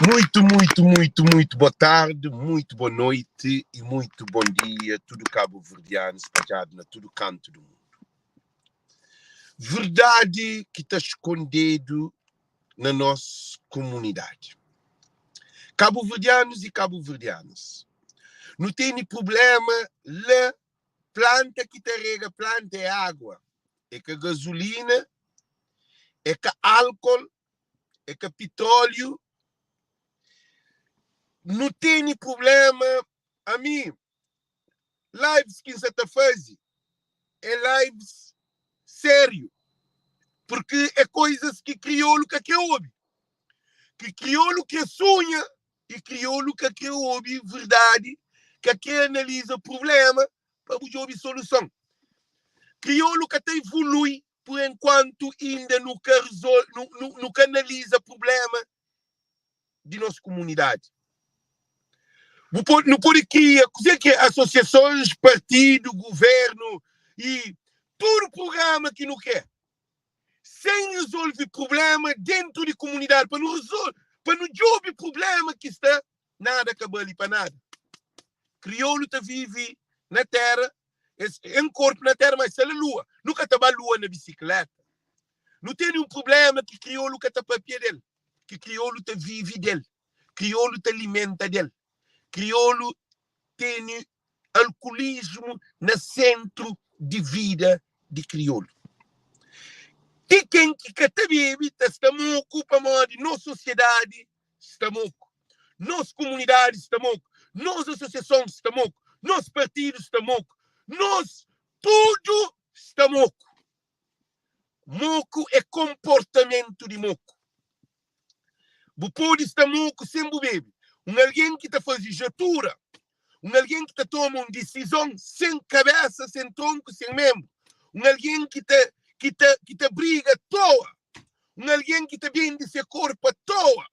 Muito, muito, muito, muito boa tarde, muito boa noite e muito bom dia, tudo cabo-verdiano espalhado na tudo canto do mundo. Verdade que está escondido na nossa comunidade. Cabo-verdianos e cabo-verdianas, não tem problema lá, planta que te rega, planta é água, é que gasolina, é que álcool, é que petróleo. Não tem problema a mim. Lives que você está fazendo é lives sério. Porque é coisas que crioulo que quer ouvir. Que crioulo que sonha e crioulo que quer ouvir verdade, que quer analisa problema para ouvir solução. Crioulo que até evolui por enquanto ainda nunca resolve, nunca analisa problema de nossa comunidade. Não pode criar, que é associações, partido, governo e todo programa que não quer. Sem resolver problema dentro de comunidade, para não resolver, para não resolver problema que está, nada acaba ali para nada. Crioulo tá vive na terra, em corpo na terra, mas está na lua. Nunca estava lua na bicicleta. Não tem nenhum problema que crioulo que tá papia dele. Que crioulo tá vive dele. Crioulo te alimenta dele. Crioulo tem alcoolismo no centro de vida de crioulo. E quem que te bebe, está moco para morrer. Nossa sociedade está moco. Nossa comunidade está moco. Nossa associação está moco. Nosso partido está moco. Nós, tudo está moco. Moco é comportamento de moco. Bu pode estar moco sem bu bebe. Um alguém que está fazendo jatura, um alguém que está toma uma decisão sem cabeça, sem tronco, sem membro, um alguém que está que tá, que tá briga à toa, um alguém que está vende seu corpo à toa,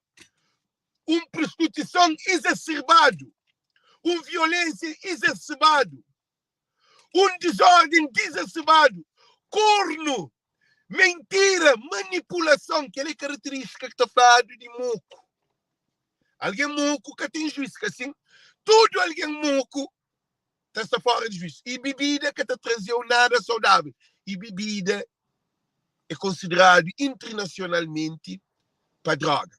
um prostituição exacerbado, um violência exacerbado, um desordem exacerbado, corno, mentira, manipulação, que é característica que está falando de moco. Alguém moco que tem juízo, que assim, tudo alguém moco está fora de juízo. E bebida que está trazendo nada saudável. E bebida é considerado internacionalmente para droga.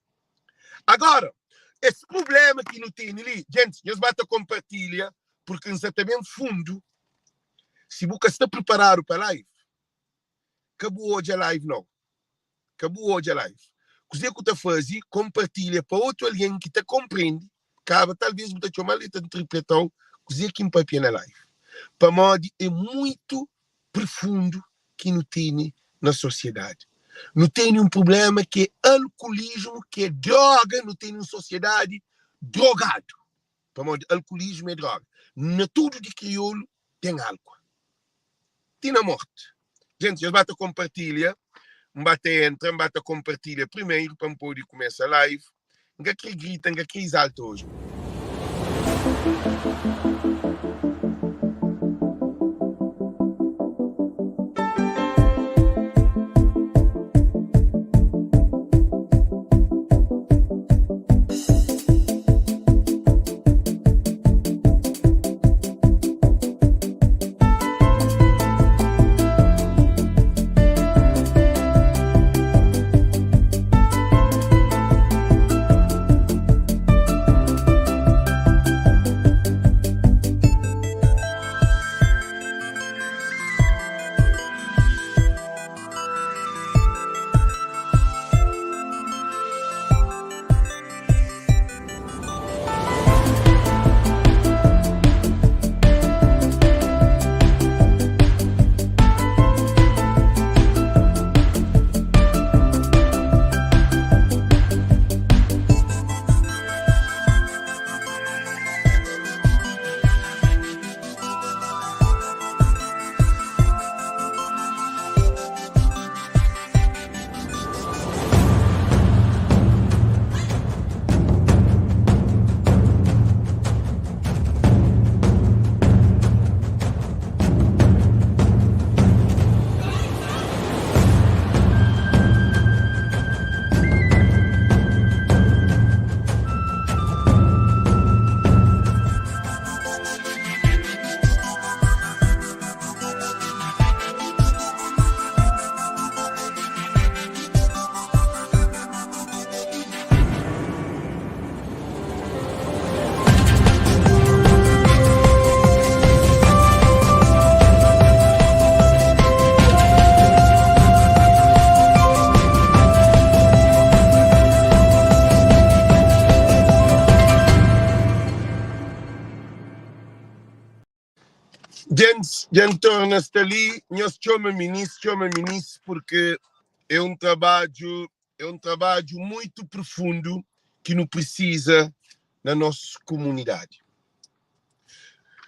Agora, esse problema que não tem ali, gente, nós bata compartilha, porque não também fundo, se você está preparado para a live, acabou hoje a live não. Acabou hoje a live. O que você faz, compartilha para outro alguém que te compreende, acaba talvez você chamar ele te interpretar o que que papia na live. Para modo é muito profundo que não tem na sociedade. Não tem um problema que é alcoolismo, que é droga, não tem uma sociedade drogado. Para modo, alcoolismo é droga. Na tudo de crioulo tem álcool. Tem na morte. Gente, eu bato compartilha, bate entra, bate compartilha primeiro para poder começar a live. Não quer grita, não quer exalta hoje. Djents, dja N torna sta li. Nhos txoma minis, txoma minis, purke é un trabadju, é un trabadju muitu profundu ki nu prisiza na nos kumunidadi.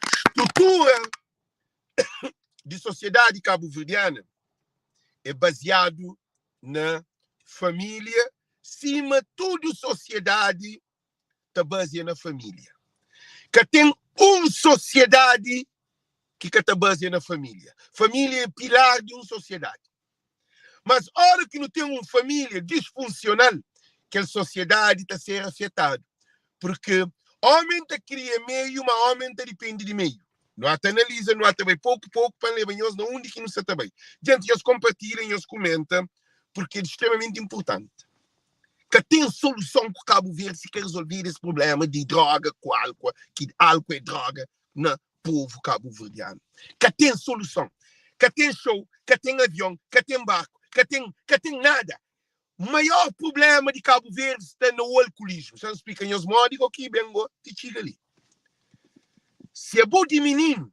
Strutura di sosiedadi kabuverdiana é baziadu na família, sima tudu sosiedadi ta bazia na família. Ka ten un sosiedadi ki ka ta bazia na família. Família é pilar di un sosiedadi. Mas ora ki nu ten un família disfunsional, kel sosiedadi ta ser afetadu. Purki omen ta kria meiu, ma omen ta dipende di meiu. Nu ata analiza, nu ata bai poku poku pa N leba nhos na undi ki nu sa ta bai. Djenti, nhos konpartilha, nhos kumenta, purki é di stremamenti inpurtanti. Ka ten soluson ku Kabu Verdi si ka rezolvedu es prublema di droga ku álkua, ki álkua é droga na povu kabuverdianu. Ka ten soluson. Ka ten xou, ka ten avion, ka ten barku, ka ten, ka ten nada. Maior prublema di Kabu Verdi sta na o alkulismu. Xa N splika nhos modi go ki ben go ti txiga li. Si abo di mininu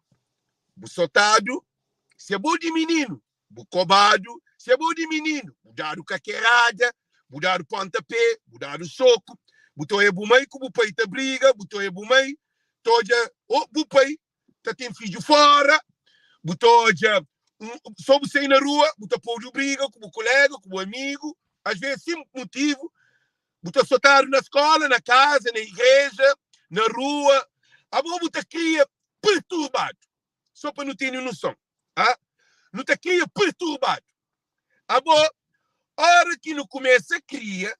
bu sotadu, si abo di mininu bu kobadu, si abo di mininu, bu dadu kakerada, bu dadu ponta pé, bu dadu soku, bu ta oja bu mai ku bu pai ta briga, bu ta oja bu mai ta odja o bu pai ta ten fidju fora, bu ta odja so bu sai na rua bu ta podu briga ku bu kolega, ku bu amigu, as ves sin mutivu, bu ta sotadu na skola, na kaza, na igreja, na rua, abo bu ta kria perturbadu. Só pa nu tene noson, ah, nu ta kria perturbadu. Abo, ora ki nu kumesa kria,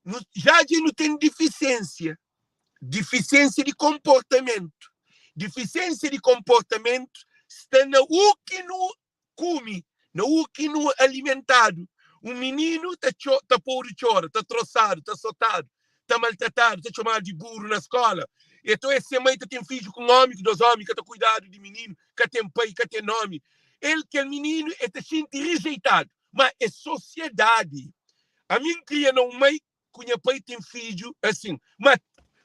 nu, já dja nu ten difisiênsia, difisiênsia di konportamentu. Difisiênsia di konportamentu sta na u ki nu kume, na u ki nu alimentadu. Un mininu ta txo, ta podu txora, ta trosadu, ta sotadu, ta maltratadu, ta txomadu di buru na skola. E to es se mai ta ten fidju ku un omi, ku dos omi, ka ta kuidadu di mininu, ka ten pai, ka ten nomi. El, kel mininu, e ta xinti rijeitadu. Ma e sosiedadi. Ami N kria na un mai ku nha pai ten fidju asin. Ma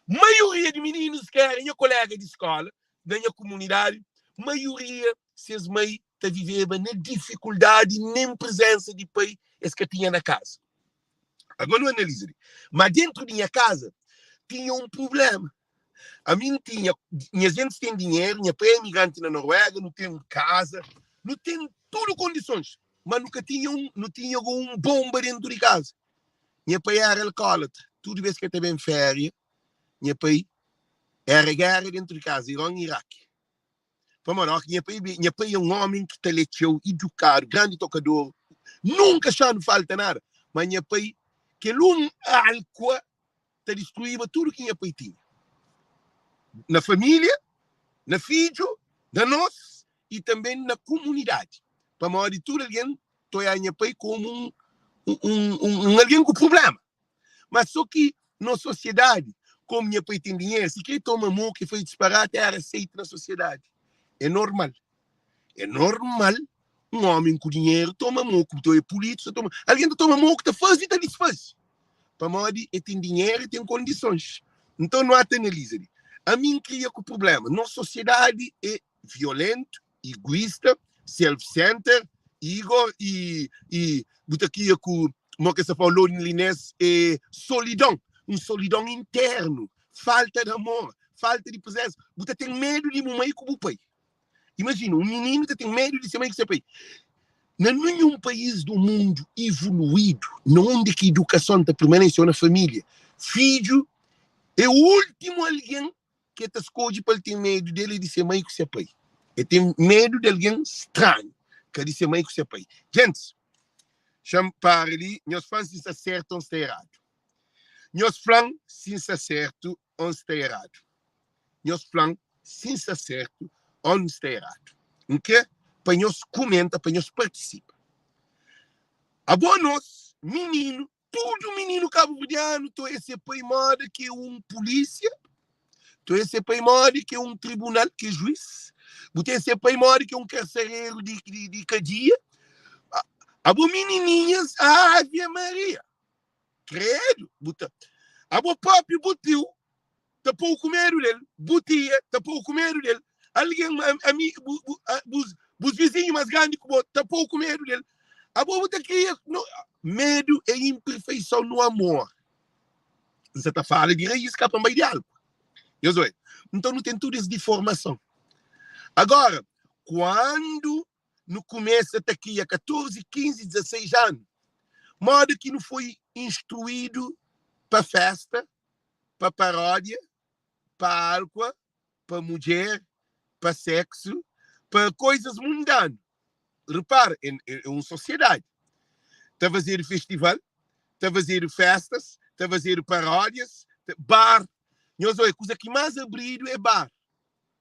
maioria di mininus ki era nha kolega di skola, na nha kumunidadi, maioria ses mai ta viveba na difikuldadi, nen prezensa di pai es ka tinha na kaza. Agora nu analiza li. Ma dentru di nha kaza tinha un prublema. Ami N tinha, nhas gentis ten dinheru, nha pai é imigranti na Noruega, nu ten kaza, nu ten tudu kondisons, ma nu ka tinha un, nu tinha go un bonba dentru di kaza. Nha pai éra alkólatra. Tudu bês ki el ta ben féria, nha pai éra géra déntu di kaza, Iron i Iraki. Pamodi óras ki nha pai ben, nha pai é un ómi ki ta lé txeu, idukadu, grandi tokador, nunka xa-nu falta nada. Má nha pai, kel un álkua ta distruíba tudu ki nha pai tinha, na família, na fidju, na nos i tanbê na kumunidadi. Pamodi tudu algen ta oiá nha pai komu un un un algen ku prubléma. Má sô ki nos sosiedadi, komu nha pai ten dinheru, si krê toma moku i faze disparati éra aseitu na sosiedadi. É normal. É normal un ómi ku dinheru toma moku. Bu ta oia pulítikus ta toma. Algen ta toma moku, ta faze i ta disfaze. Pamodi el ten dinheru, el ten kondisons. Nton nu ata analiza li. Ami N kria ku prubléma. Nos sosiedadi é violentu, iguista, self-center, Igor i i bu ta kria ku mo ke sa fla loneliness é solidon, un solidon internu, falta de amor, falta di presensa. Bu ta ten medu di bu mai ku bu pai. Imajina, un mininu ta ten medu di se mai ku se pai. Na ninhun país du mundu evoluídu, na undi ki idukason ta permanese ô na família, fidju é últimu algen ki el ta skodje pa el ten medu di el é di se mai ku se pai. El ten medu di algen stranhu, ka di se mai ku se pai. Gentis, xa-m para li, nhos fla-m si N sta sértu ô N sta eradu. Nhos fla-m si N sta sértu ô N sta eradu. Nhos fla-m si N sta sértu ô N sta eradu. N krê pa nhos kumenta, pa nhos partisipa. Abo nos, mininu, Tudu mininu kabuverdianu to é se pai moda ki é un pulísia, to é se pai moda ki é un tribunal, ki é juiz, bu ten se pai moda ki é un karsereru di, di, di kadia. Abo minininhas, ave Maria, kredu, bu ta, abo propi bu tiu ta pou ku medu del, bu tia ta pou ku medu del. Algen, ami, bu, bu, bus, bus vizinhu más grandi ku bo ta pô-u ku medu del. Abo bu ta kria no, medu é inperfeison no amor. N sa ta fala di raís ka pa N bai di algu. Nhos oi. Nton nu ten tudu es diformason. Agora, kuandu nu kumesa ta kria 14, 15, 16 anu, moda ki nu foi instruídu pa festa, pa paródia, pa álkua, pa mudjer, pa seksu, pa koizas mundanu. Repara, é, é un sosiedadi. Ta fazedu festival, ta fazedu festas, ta fazedu paródias, bar. Nhos oi, kuza ki más abridu é bar.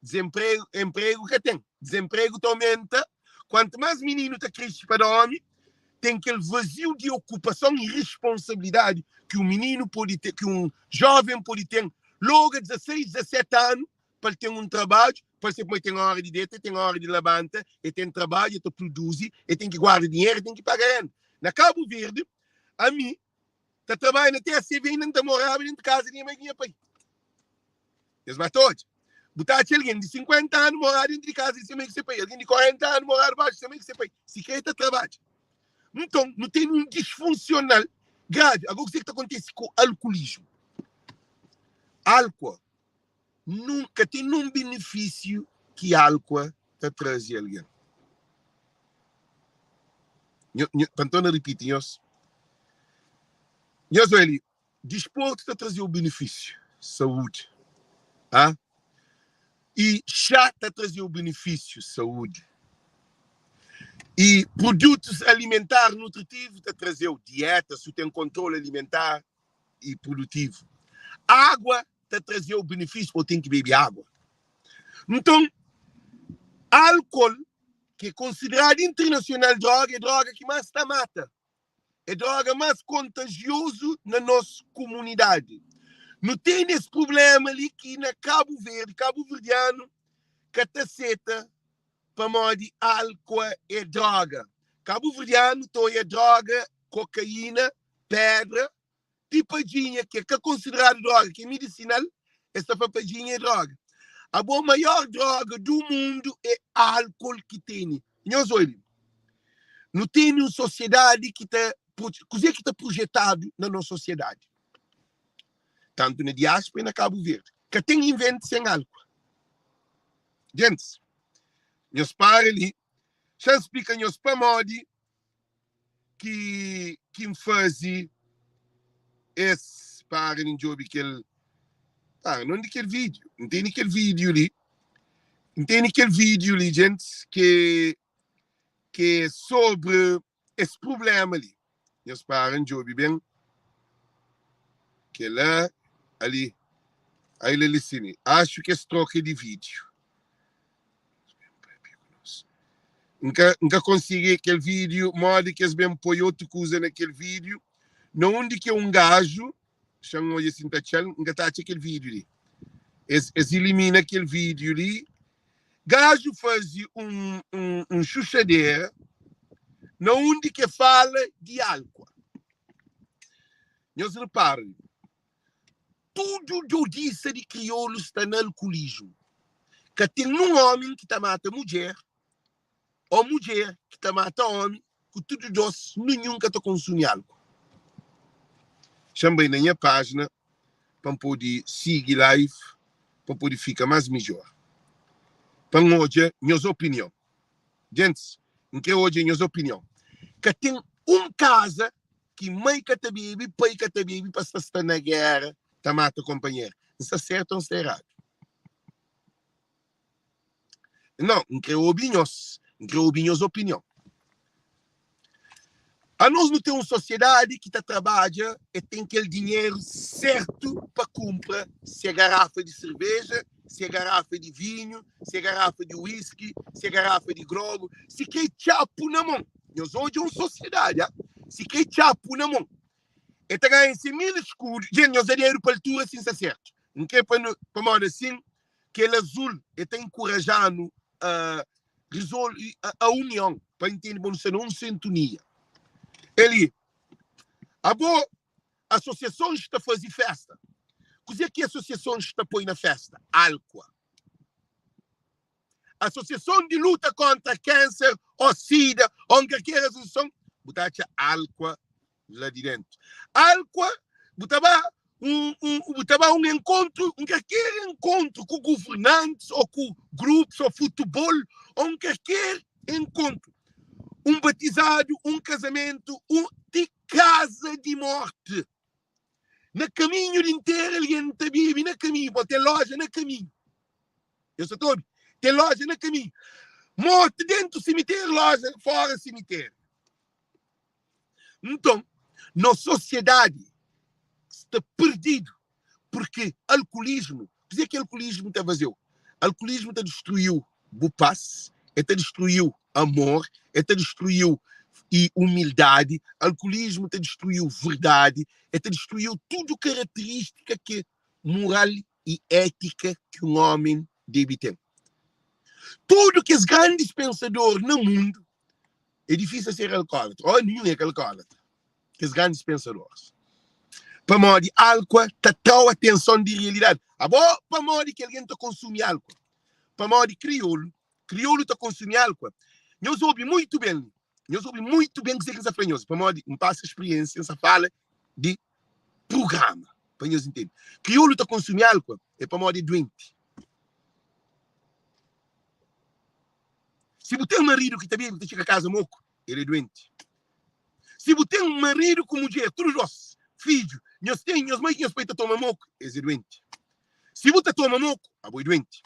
Dezenpregu, enpregu ka ten. Dezenpregu ta aumenta. Kuantu más mininu ta kresce pa da omi, ten kel vaziu di okupason i responsabilidadi ki un mininu pode ten, ki un joven pode ten logu a 16, 17 anu, pa el ten un trabadju, pa el sabe ma el ten ora di deta, el ten ora di labanta, el ten trabadju, el ta produzi, el ten ki guarda dinheru, el ten ki paga renda. Na Kabu Verdi, ami ta trabadja na TSV inda N ta moraba dentu kaza di nha mai ku nha pai. Es ba ta odja. Bu ta atxa algen di 50 anu mora dentu di kaza di se mai ku se pai, algen di 40 anu mora baxu di se mai ku se pai, sikrê el ta trabadja. Nton, nu ten un disfunsional gravi. Agora, kuzê ki ta kontise ku alkulismu? Álkua nunka ten nun benefísiu ki álkua ta traze algen. Nho, nho, pa N torna ripiti nhos, nhos oi li, Disportu ta traze-u benefísiu, saúdi. Ha? I xá ta traze-u benefísiu, saúdi. I produtus alimentar nutritivu ta traze-u dieta, si u ten kontrolu alimentar i produtivu. Água ta traze-u benefísiu, pa u ten ki bebe água. Nton, álkol, ki é konsideradu internasional droga, é droga ki más ta mata. É droga más kontajiozu na nos kumunidadi. Nu tene es prubléma li ki na Kabu Verdi, kabuverdianu ka ta seta pamodi álkua é droga. Kabuverdianu ta oia droga, kokaína, pédra, ti padjinha ki é ka konsideradu droga, ki é medisinal, es ta fla padjinha é droga. Abo maior droga du mundu é álkol ki tene. Nhos obi, nu tene un sosiedadi ki ta, kuzê ki ta projetadu na nos sosiedadi, tantu na diáspora i na Kabu Verdi, ka ten invent sen álkol. Gentis, nhos para li, xa N splika nhos pamodi ki ki N faze es para N djobe kel para non di kel vídeo N tene kel vídeo li N tene kel vídeo li gentis ke ke sobre es problema li nhos para N djobe ben kela ali ai la li sini axu ki es troka di vídeo N ka, N ka konsigi kel vídiu, modi ki es ben poi otu kuza na kel vídiu, na undi ki é un gaju, xa-m odja si N ta atxa-l, N ka ta atxa kel vídiu li. Es, es ilimina kel vídiu li. Gaju faze un, un, un xuxadera na undi ki e fala di álkua. Nhos repara li. Tudu djodisa di kriolu sta na alkulismu. Ka ten nun omi ki ta mata mudjer o mudjer ki ta mata omi, ku tudu dos ninhun ka ta konsumi alku. Xa-m bai na nha pajina pa N pode sigi live pa N pode fika mas midjor. Pa N odja nhos opinion. Gentis, N kre odja nhos opinion. Ka ten un kaza ki mai ka ta bebe, pai ka ta bebe pa sta sta na gera ta mata konpanheru. N sta sertu o N sta eradu? Nau, N kre obi nhos, N kre obi nhos opinion. Anos nu ten un sosiedadi ki ta trabadja e ten kel dinheru sertu pa kunpra se garafa di serveja, se garafa di vinhu, se garafa di whisky, se garafa di grogu, si kre txapu na mon. Nhos odja un sosiedadi, ah, si kre txapu na mon. E ta ganha se mil skudu. Djen, nhos da dedu pa altura sin sta sertu. N kre pa nu, pamodi asin kel azul e ta inkoraja-nu a rizolve a union pa intende ma nu sta na un sintonia. Eli, abo asosiasons ta faze festa. Kuze ki asosiasons ta poi na festa? Alkua. Asosiason di luta kontra kanser ô sida ô un kalker asosiason, bu ta atxa alkua la di dentu. Alkua, bu ta ba un, un, bu ta ba un enkontru, un kalker enkontru ku guvernantis ô ku grupus ô futubol ô un kalker enkontru, un batizadu, un kazamentu, un ti kaza di morti. Na kaminhu di ntera algen ta bebe na kaminhu, pode ten loja na kaminhu. Eu sa ta obi, ten loja na kaminhu. Morti dentu simiteriu, loja fora simiteriu. Nton, nos sosiedadi sta perdidu purki alkulismu, kuzê ki alkulismu ta faze-u? Alkulismu ta distrui-u bu pas, el ta distrui-u amor, el ta distrui-u i umildadi, alkulismu ta distrui-u verdadi, el ta distrui-u tudu karaterístika ki mural i étika ki un ómi debe ten. Tudu kes grandis pensador na mundu É difísil ser alkólatra. Ó, ninhun é ka alkólatra. Kes grandis pensadoris. Pamodi álkua ta tra-u atenson di realidadi. Abo, pamodi ki algen ta konsumi álkua? Pamodi kriolu, kriolu ta konsumi álkua. Nhos obi muitu ben, nhos obi muitu ben kuzê ki N sta fla nhos, pamodi N pasa spriensia, N sta fala di prugrama, pa nhos intende. Kriolu ta konsumi álkua é pamodi é duenti. Si bu ten maridu ki ta bebe, ki ta txiga kaza moku, el é duenti. Si bu ten maridu ku mudjer, tudu dos fidju, nhos ten nhos mai ku nhos pai ta toma moku, es é duenti. Si bu ta toma moku, abo é duenti.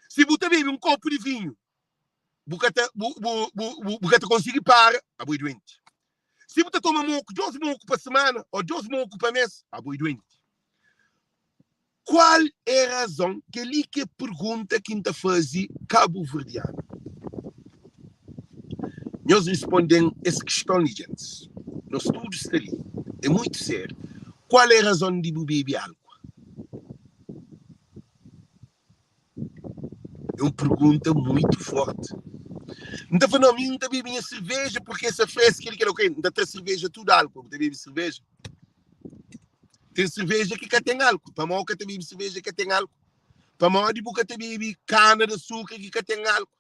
Si bu ta bebe un kopu di vinhu, bu ka ta, bu, bu, bu, bu, bu ka ta konsigi para, abo é duenti. Si bu ta toma moku, dos moku pa semana, ô dos moku pa mês, abo é duenti. Kual é razon? Kel-li ki é pergunta ki N ta faze kabuverdianu. Nhos responde-m es kiston li, djentis. Nos tudu sta li. É muitu sériu. Kual é razon di bu bebe água? É un pergunta muitu forti. N ta fla, no, mi N ta bebe nha serveja porque essa fresca li, kel-la, ok, N ta tra serveja tudu álkua. Bu ta bebe serveja? Ten serveja ki ka ten álkua. Pamodi bu ka ta bebe serveja ki ka ten álkua? Pamodi bu ka ta bebe kana di asukra ki ka ten álkua?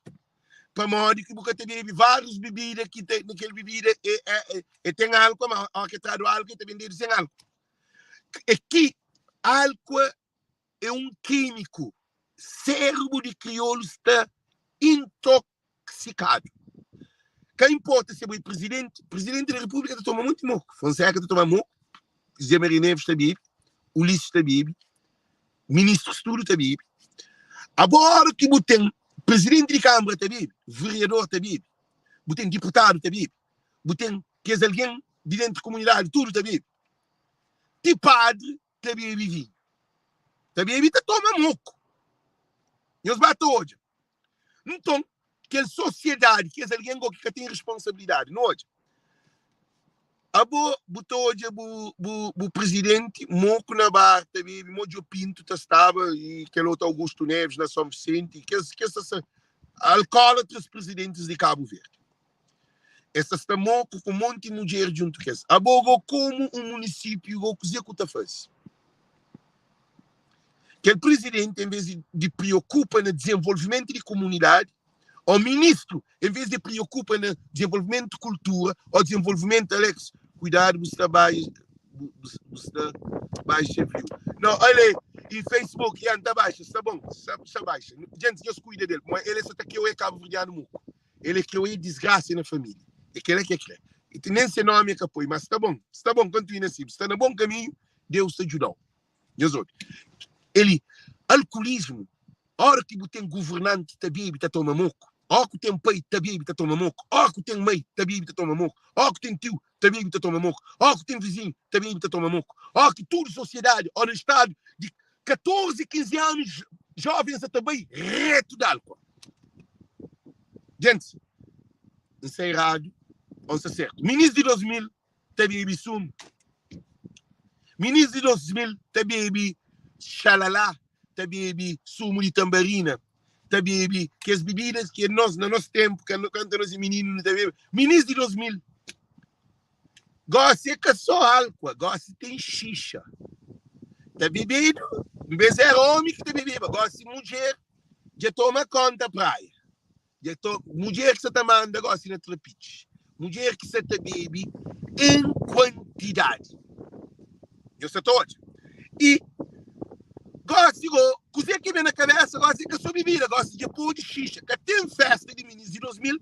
Pamodi ki bu ka ta bebe várius bebida ki ta, na kel bebida é, é, é, é ten álkua, ma óra ki tradu álkua, el ta bendedu sen álkua. É ki álkua é un kímiku. Sérbu di kriolu sta intoxikadu. Ka inporta si bo é prizidenti, prizidenti di repúblika ta toma monti moku, Fonseca ta toma moku, José Maria Neves ta bebe, Ulisses ta bebe, ministrus tudu ta bebe. Abo óra ki bu ten prizidenti di kanbra ta bebe, vereador ta bebe, bu ten diputadu ta bebe, bu ten kes algen di dentu komunidadi tudu ta bebe, ti padri ta bebe vinhu, ta bebe ta toma moku. Nhos ba ta odja. Nton, kel sosiedadi, kes algen go ki ka ten responsabilidadi, nu odja. Abo bu ta odja bu, bu, bu presidenti moku na bar ta bebe, mo Djo Pinto ta staba e kel otu Augusto Neves na São Vicente, kes, kes ta sa alkólatras presidentis di Cabo Verde. Es ta sta moku ku monti mudjer djuntu kes. Abo go komu un munisípiu go kuze ku ta faze? Kel prizidenti en vez di priokupa na dizenvolvimentu di komunidadi o ministru en vez di priokupa na dizenvolvimentu di kultura o dizenvolvimentu Alex kuidadu bu sta bai bu sta baixa view no ale i Facebook ya nta baixa sta bon sta baixa djentis nhos kuida del pamodi el sa ta kre oe kabuverdianu muku. El é kre oia disgrasia na familia. É kela ki é kre. E ti nen se nomi é ka poi, mas sta bon. Sta bon, kontinua si. Bu sta na bon kaminhu, Deus ta djudau. Nhos obi. Eli, alkulismu, ora ki bu ten guvernanti ta bebe, ta toma moku, ora ku ten pai ta bebe, ta toma moku, ora ku ten mai ta bebe, ta toma moku, ora ku ten tiu ta bebe, ta toma moku, ora ku ten vizinhu ta bebe, ta toma moku, ora ki tudu sosiedadi, ora na stadu di 14, 15 anu, jovens sa ta bai retu di alkua. Gentis, N sta eradu ô N sta sertu? Minis di 2000 ta bebe sumu. Minis di 2000 ta bebe xalalá, ta bebe sumu di tanbarina, ta bebe kes bebidas ki nos, na nos tenpu, kantu nos é mininu, nu ta bebe. Minis di 2000. Gósi é ka sô álkua, gósi ten xixa. Ta bebedu, nbês éra ómi ki ta bebeba, gósi mudjer dja toma kónta praia. Dja to mudjer ki sa ta manda gosi na trapitxi. Mudjer ki sa ta bebe en kuantidadi. Nhos sa ta odja. I gosi go, kuzê ki ben na kabesa gosi é ka so bebida, gosi dja pode xixa. Ka ten festa di minis di 2000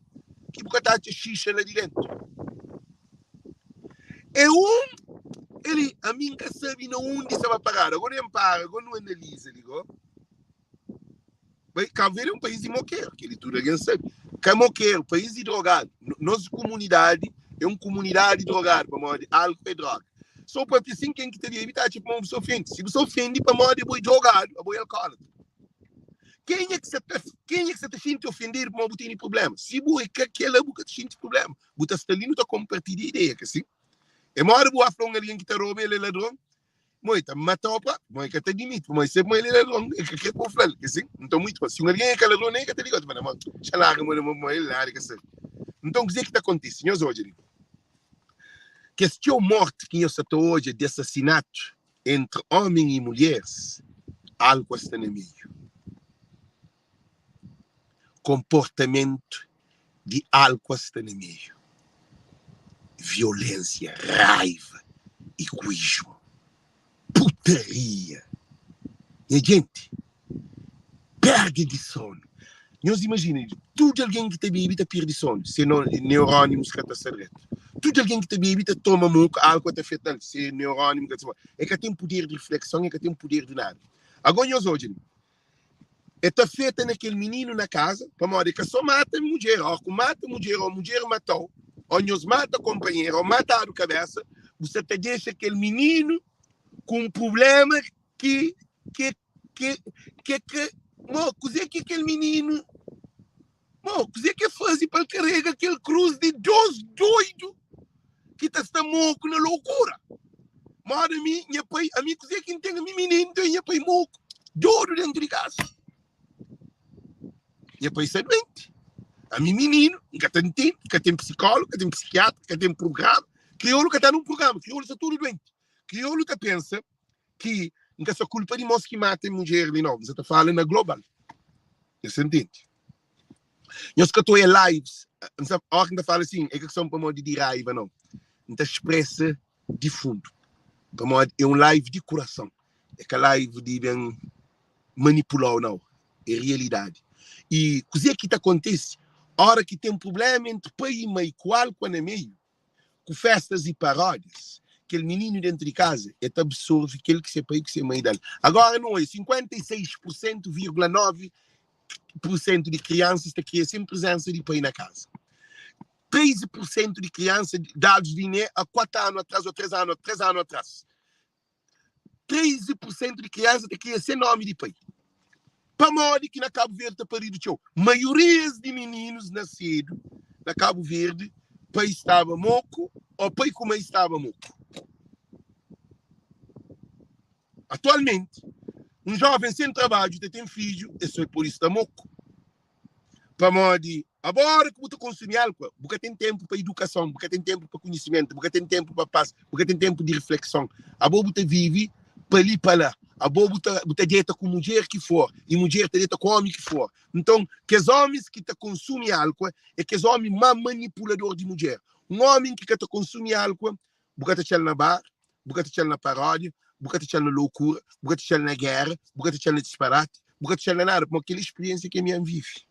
ki bu ka ta atxa xixa la di dentu. É un eli, ami N ka sabe na undi sa ba paradu. Ago nu para, ago nu analiza li go. Bai, Cabo Verde é um país de moqueiro, aquele tudo alguém sabe. Ka moqueiro, país de drogado. Nos comunidade é um comunidade drogado, pamodi álcool é droga. Só papia assim, quem que ta bebe ta atxa pamodi bu sa ofende. Si bu sa ofende pamodi abo é drogado, abo é alcoólatra. Kenha ki sa ta, kenha ki sa ta xinti ofendidu pamodi bu tene problema? Si bu é ka kela, bu ka ta xinti problema. Bu ta sta li nu ta kompartilha ideia, ka si? É modi bu ba fla un algen ki ta roba el é ladron? Mo e ta matau propi, mo e ka ta dimiti, pamodi se mo el é ladron, el ka kre pa bu fla-l, ke sin? Nton, muitu pa, si un algen é ka ladron, nen el ka ta liga, ta fla, mo, xa larga mo, mo, mo el nada el ka sabe. Nton, kuze ki ta kontise? Nhos odja li, kes txeu morti ki nhos sa ta odja di asasinatu entri omi i mulheris, alkua sta na meiu. Konportamentu di alkua sta na meiu. Violensia, raiva, iguísmu, putaria. Nha djenti, perdi di sonu. Nhos imajina, tudu algen ki ta bebe ta perdi sonu, se neurónius ka ta sta dretu. Tudu algen ki ta bebe ta toma moku, alkua ta afeta-l, se neuróniu ka ta sta. El ka ten puder di riflekson, el ka ten puder di nada. Agó nhos odja li. E ta feta na kel mininu na kaza, pamodi e ka so mata mudjer, ó ku mata mudjer, ó mudjer matau, ó nhos mata konpanheru, ó matadu kabesa, bu sa ta dexa kel mininu ku un prublema ki ki ki ki ka mo kuze ki kel mininu mo kuze ki el faze pa el karega kel krus di dos doidu ki ta sta moku na loukura. Moda mi, nha pai, ami kuzê ki N ten? Ami mininu, N ten nha pai moku, dodu dentu di kaza. Nha pai sta duenti. Ami mininu, N ka ta ntende, ka ten psikólogu, ka ten psikiatra, ka ten prugrama. Kriolu ka ta nun prugrama, kriolu sta tudu duenti. Kriolu ta pensa ki N ka sta kulpa di mos ki mata mudjer li, nau. N sa ta fala na global. Nhos ta ntende? Nhos ka ta oia lives. N sa, óra ki N ta fala sin, é ka son pamodi di raiva, nau. N ta spresa di fundu. Pamodi é un live di kurason. É ka live di ben manipula-u, nau. É realidadi. I kuzê ki ta kontise óra ki ten prubléma entri pai i mai ku álkua na meiu, ku festas i paródias, kel mininu dentu di kaza el ta absorve kel ki se pai ku se mai da-l. Agora nu odja, 56 pur sentu virgula 9 pur sentu di kriansas ta kria sen prizensa di pai na kaza. 13 pur sentu di kriansa, dadus di INE a 4 anu atras ô 3 anu, 3 anu atras, 13 pur sentu di kriansa ta kria sen nomi di pai. Pamodi ki na Kabu Verdi ta paridu txeu? Maiorias di mininus nasedu na Kabu Verdi, pai staba moku ô pai ku mai staba moku. Atualmenti, un joven sen trabadju ta ten fidju, es sô pode sta moku. Pamodi abo ora ki bu ta konsumi álkua, bu ka ten tenpu pa idukason, bu ka ten tenpu pa konhisimentu, bu ka ten tenpu pa pas, bu ka ten tenpu di riflekson. Abo bu ta vive pa li pa la. Abo bu ta bu ta deta ku mudjer ki for i mudjer ta deta ku omi ki for. Nton, kes omis ki ta konsumi álkua é kes omi má manipulador di mudjer. Un omi ki ka ta konsumi álkua, bu ka ta txal na bar, bu ka ta txal na paródia, bu ka ta txal na loucura, bu ka ta txal na guerra, bu ka ta txal na disparate, bu ka ta txal na nada, pamodi kel experiência ki ami N vive.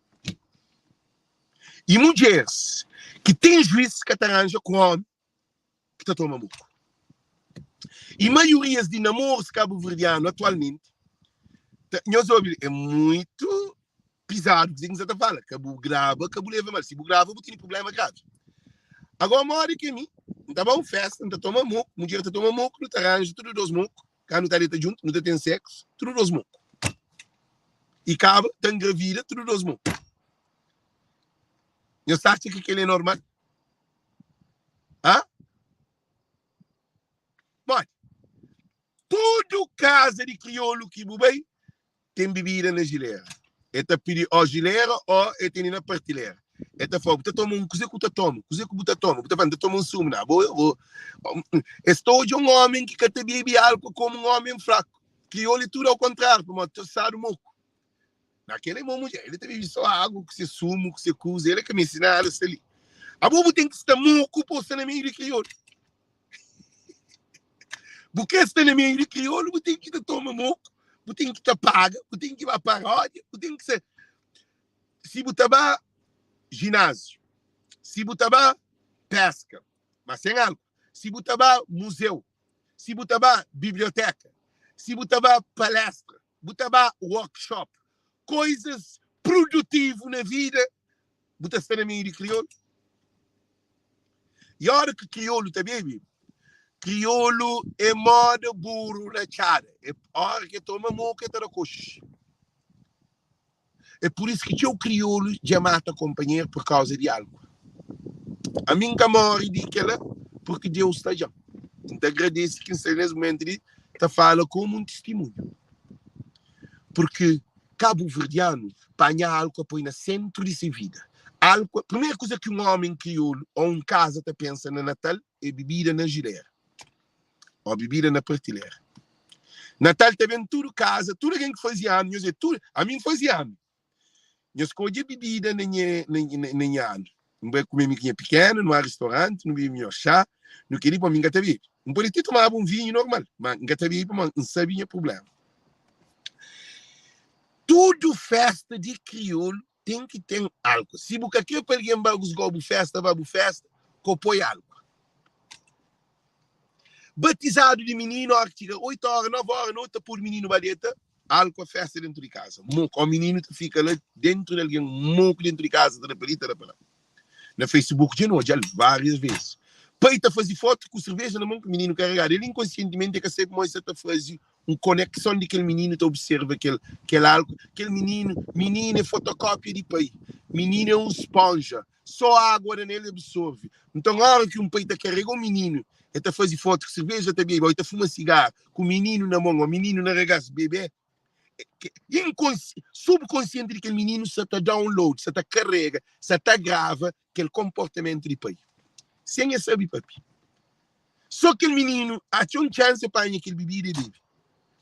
E mudjeres ki ten juiz ka ta ranja ku homi ki ta toma moku. E maiorias di namoros kabuverdianu atualmenti, ta, nhos obi, é muito pisadu kuzê ki N sa ta fala, ka bu graba, ka bu leva mal, si bu graba bu tene prublema gravi. Agora modi ki mi, N ta ba un festa, N ta toma moku, mudjer ta toma moku, nu ta ranja tudu dos moku, ka nu ta deta djuntu, nu ta ten seksu, tudu dos moku. I kaba, ta engravida, tudu dos moku. Nhos ta atxa ki kel-li é normal? Ha? Modi? Tudu kaza di kriolu ki bu bai, ten bibida na jilera. E ta pidi ó jilera ó e tene na partilera. E ta fla, bu ta toma un, kuze ku ta toma? Kuze ku bu ta toma? Bu ta fla, N ta toma un sumu. Na, bo, bo. Es ta odja un omen ki ka ta bebe álkol komu un omen fraku. Kriolu é tudu au kontráriu, pamodi ta stadu moku. Na kel é mo mudjer, el ta bebe só agu ku se sumu, ku se kuza, el ka meste nada, sta li. Abo bu ten ki sta moku pa bu sta na meiu di kriolu. Bu kre sta na meiu di kriolu, bu ten ki ta toma moku, bu ten ki ta paga, bu ten ki ba paródia, bu ten ki sa. Si bu ta ba jináziu, si bu ta ba peska, ma sen álkol, si bu ta ba muzeu, si bu ta ba biblioteka, si bu ta ba palestra, bu ta ba workshop, koizas produtivu na vida, bu ta sta na meiu di kriolu. I ora ki kriolu ta bebe, kriolu é moda buru na txada, é ora ki el toma moku el ta da koxi. É pur isu ki txeu kriolu dja mata konpanheru pur kauza di álkol. Ami N ka móre di kel-la purki Deus ta dja-m. N ta agradese ki N sta nes mumentu li ta fala komu un tistimunhu. Purki kabuverdianu panha álkol poi na séntru di se vida. Álkol, primeru kuza ki un ómi kriolu ô un kaza ta pensa na Natal é bibida na jilera ô bibida na pratilera. Natal ta ben tudu kaza, tudu algen ki faze anu, nhos é tudu, ami N faze anu. Nhos ka odja bibida na nha, na, na, na nha anu. N bai kume mi ku nha pikenu, nu ba ristoranti, nu bebe nhos xá, nu keli, pamodi mi N ka ta bebe. N pode ti tomaba un vinhu normal, ma N ka ta bebe pamodi N sabe nha prubléma. Tudu fésta di kriolu ten ki ten álkol. Si bu ka kre pa algen ba rusgau bu fésta, ba bu fésta, ka bu poi álkol. Batizadu di mininu, óra ki txiga 8 óra, 9 óra noti, ta podu mininu ba deta, álkol fésta dentu di kaza. Moku, ó mininu ta fika la dentu di algen, moku dentu di kaza, ta da pa li, ta da pa la. Na Facebook dja nu odja-l várias vezes. Pai ta faze fotu ku serveja na mon ku mininu karegadu. El inkonsientimenti el ka sabe pamodi sta ta faze un konekson di kel mininu ta observa kel kel álkol. Kel mininu, mininu é fotokópia di pai. Mininu é un sponja. Só água da nel el absorve. Nton óra ki un pai ta karega un mininu, el ta faze fotu ku serveja ta bebe ô el ta fuma sigaru ku mininu na mon ô mininu na regas bebe, subkonsienti di kel mininu sa ta download, sa ta karega, sa ta grava kel konportamentu di pai, sen el sabe papia. So kel mininu atxa un txansi panha kel bibida e bebe.